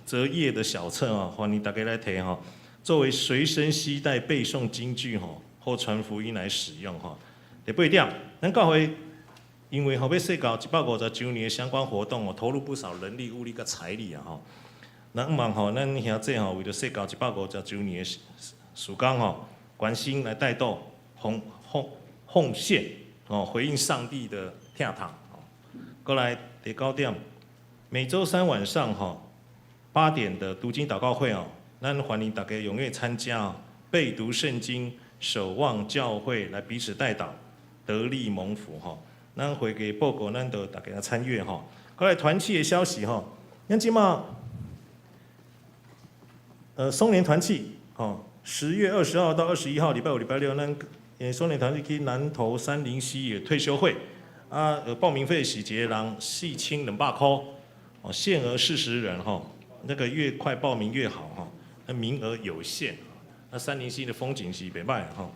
折頁的小冊哦，歡迎大家來提吼，作為隨身攜帶背誦金句吼，或傳福音來使用吼。第八點，咱教會因為吼欲釋教150週年的相關活動哦，投入不少人力、物力佮財力啊吼。咱向望吼，咱兄姊吼，為著世教150周年的事工吼，關心來代禱奉獻哦，回應上帝的疼痛。過來第九點，每週三晚上吼8點的讀經禱告會哦，咱歡迎大家踴躍參加哦，背讀聖經，守望教會，來彼此代禱，得力蒙福吼。咱會給報告，咱都大家來參與吼。過來團契的消息吼，咱這馬松年團契吼，10月20號到21號，禮拜五、禮拜六，咱松年團契去南投杉林溪的退修會，啊，報名費是一個人4200塊，哦，限額40人吼，那個越快報名越好吼，那名額有限，那杉林溪的風景是袂䆀吼，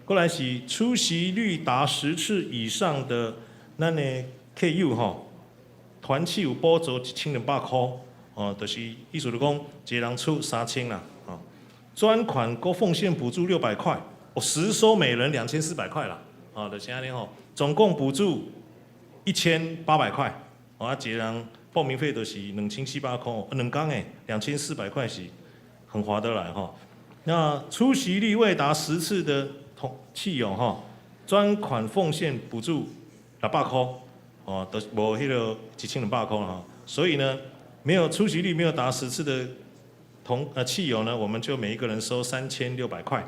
過來是出席率達10次以上的咱的客友吼，團契有補助1200塊，哦，就是意思就講一個人出3000啦，哦，專款閣奉獻補助600塊，哦，實收每人2400塊啦，哦，就是按呢吼，總共補助1800塊，哦，啊，一個人報名費就是2400塊，兩工的2400塊是很划得來吼。那出席率未達10次的同契友吼，專款奉獻補助600塊，哦，都無彼個1200塊哈。所以呢，沒有出席率沒有達十次的同契友呢，我們就每一個人收3600塊。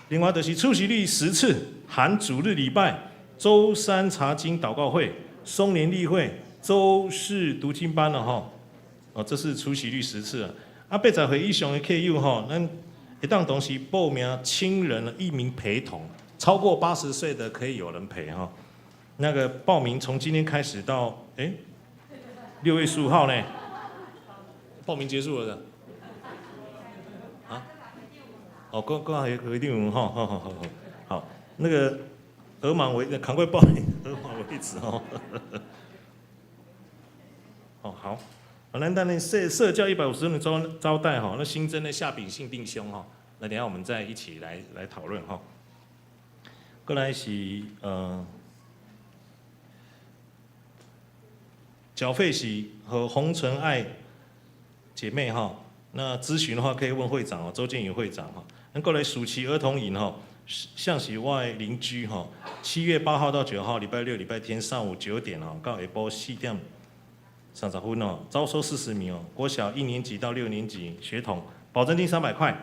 另外就是出席率十次，含主日禮拜、週三查經禱告會、松年例會、週四讀經班了哈。哦，這是出席率十次啊。啊，80歲以上的客友吼，咱會當同時報名親人一名陪同，超過80歲的可以有人陪哈。那個報名從今天開始到6月15號呢，報名結束了的。啊？哦，閣閣還有一定哈，好好好好，好，那個額滿為，趕快報名，額滿為止哦。哦好，好，咱等下社教150人招待哈，那新增的夏秉信弟兄哈，那等下我們再一起來討論哈。過來是繳費是和洪純愛姐妹哈，那諮詢的話可以問會長哦，周建宇會長哈。那過來暑期兒童營哈，向是我的鄰居哈，7月8號到9號，禮拜六、禮拜天上午9點哦，到下晡4點30分哦，招收40名哦，國小一年級到六年級學童，保證金300塊，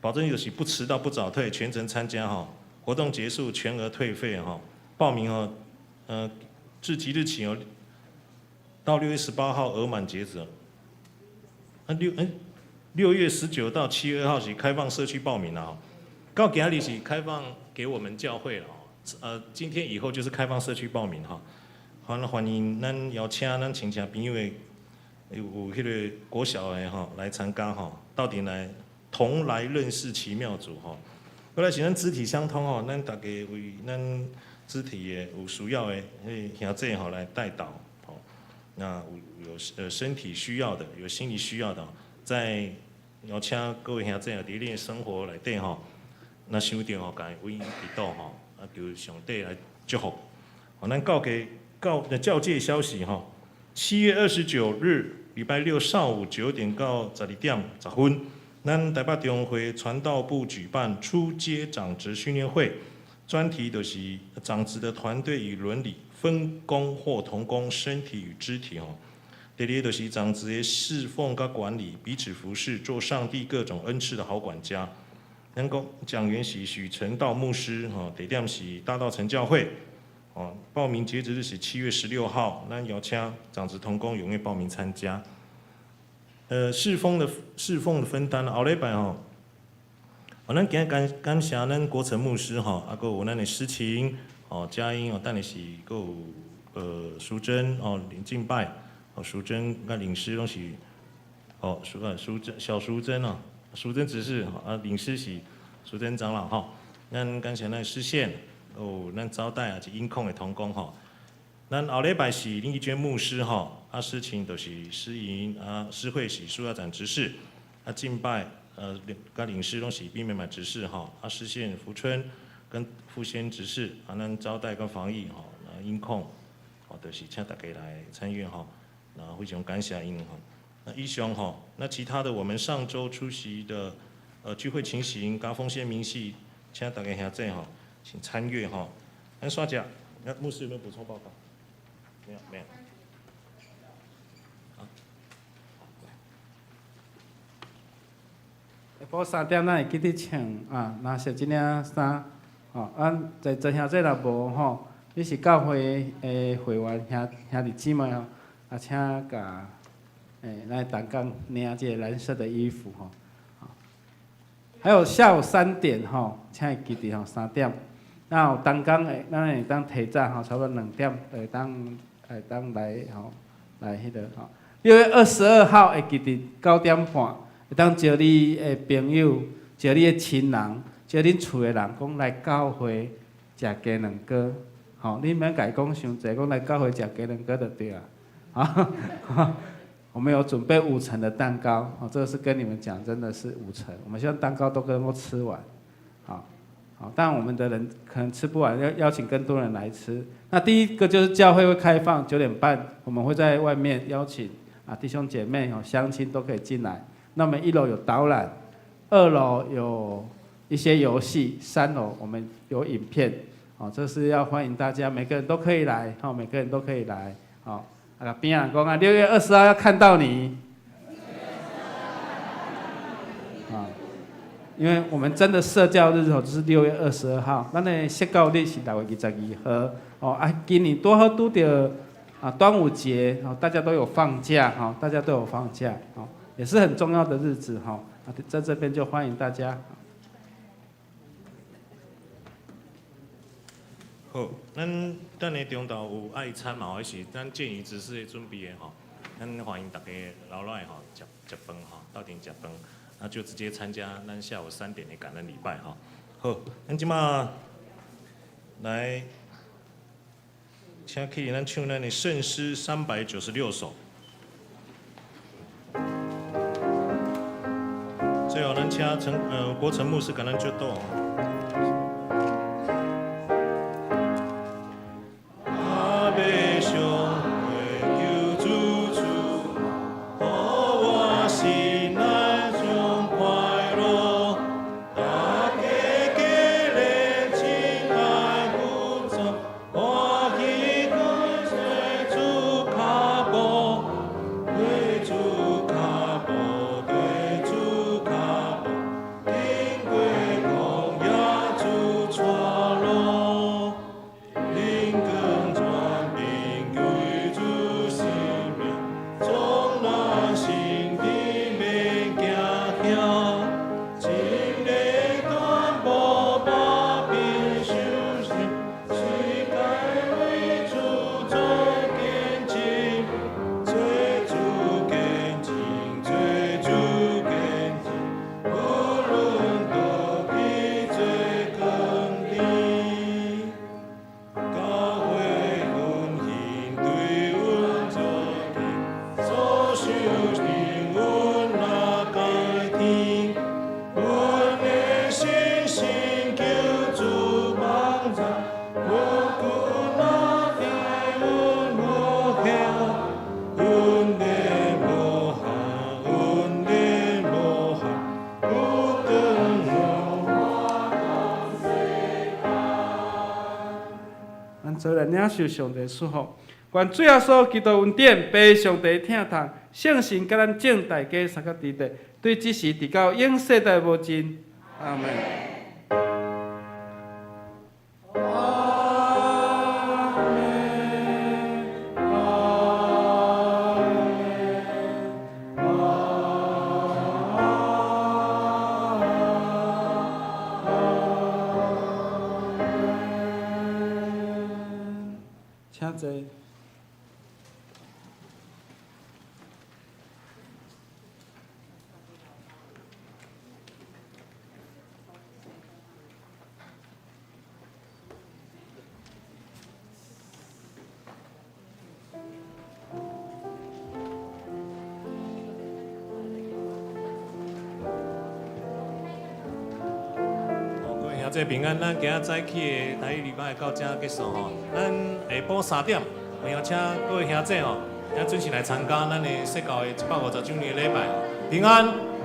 保證金就是不遲到不早退，全程參加哈，活動結束全額退費哈，報名哦，自即日起哦，到6月18號額滿截止。啊6月19到7月2號是開放社區報名了，到今日是開放給我們教會了，今天以後就是開放社區報名哈。歡迎咱邀請咱親戚朋友的有彼個國小的吼來參加吼，鬥陣來同來認識奇妙主吼。過來是咱肢體相通吼，咱大家為咱肢體的有需要的彼兄姊吼來代禱吼。那有身體需要的，有心理需要的，在邀請各位兄姊佇恁的生活內底吼，若想著吼，共伊為祈禱吼，啊求上帝來祝福。好，咱告給告教界消息吼，7月29日禮拜六上午9點到12點10分，咱台北中會傳道部舉辦初階長執訓練會，專題就是長執的團隊與倫理、分工或同工、身體與肢體吼。第二就是長執的侍奉佮管理，彼此服侍，做上帝各種恩賜的好管家。咱講講員是許成道牧師，吼，地點是大稻埕教會。哦，報名截止日是7月16號，咱邀請長執同工踴躍報名參加。侍奉的分擔，後禮拜吼，哦，咱今日感謝咱國成牧師吼，啊，閣有咱的詩琴，哦，佳音哦，等下是閣有淑珍哦，領敬拜，哦，淑珍佮領詩攏是，哦，淑珍小淑珍哦，淑珍執事，啊，領詩是淑珍長老吼，咱感謝咱師線。哦，咱招待也是音控的同工吼。咱後禮拜是林義娟牧師吼，啊，詩琴就是詩穎，啊，詩會是蘇耀展執事，啊，敬拜佮領詩攏是畢美滿執事吼，啊，詩線福春跟富仙執事，啊，咱招待跟防疫吼，啊，音控，哦，就是請大家來參與吼，那非常感謝𪜶吼。那以上吼，那其他的我們上週出席的聚會情形、佮奉獻明細，請大家兄弟吼，請參閱吼。咱刷講，那牧師有沒有補充報告？沒有，沒有。好，下晡3點，咱會記得穿啊，藍色這領衫，吼，啊，在座兄弟若無吼，你是教會的會員兄兄弟姊妹吼，啊，請共咱同工領這个藍色的衣服吼。還有下午三點吼，請會記得吼，三點。那有同工的，咱會當提早吼，差不多2點會當來吼，來彼个吼。6月22號會記得9點半，會當招你的朋友，招你的親人，招恁厝的人，講來教會食雞卵糕，吼，你免共伊講傷濟，講來教會食雞卵糕就對啊。啊，我們有準備5層的蛋糕，哦，這個是跟你們講，真的是5層。我們希望蛋糕都能夠吃完，好，好，但我們的人可能吃不完，要邀請更多人來吃。那第一個就是教會會開放9點半，我們會在外面邀請啊弟兄姐妹哦鄉親都可以進來。那麼一樓有導覽，2樓有一些遊戲，3樓我們有影片，哦，這是要歡迎大家，每個人都可以來，哦，每個人都可以來，好。啊，邊仔講啊，6月20號要看到你，啊，因為我們真的社教日哦，就是6月22號，咱的釋教日是6月22號，哦啊，今年拄好拄著啊端午節，哦，大家都有放假，哈，大家都有放假，哦，也是很重要的日子，哈，啊，在這邊就歡迎大家。好，咱等下中晝有愛餐嘛？還是咱建議執事準備的吼，咱歡迎大家留落來吼，食食飯吼，鬥陣食飯，那就直接參加咱下午3點的感恩禮拜吼。好，咱這馬來，請起咱唱咱的聖詩396首。最後，咱請陳國成牧師共咱祝禱。做來領受上帝祝福，願主耶穌基督恩典、父上帝疼痛、聖神佮咱眾大家相佮佇咧，對這時直到永世代無盡。阿門。請坐。各位兄弟平安，咱今仔早起的台語禮拜到這結束吼，咱下晡3點。我邀請各位兄姊吼，也準時來參加咱的釋教的150週年的禮拜。平安。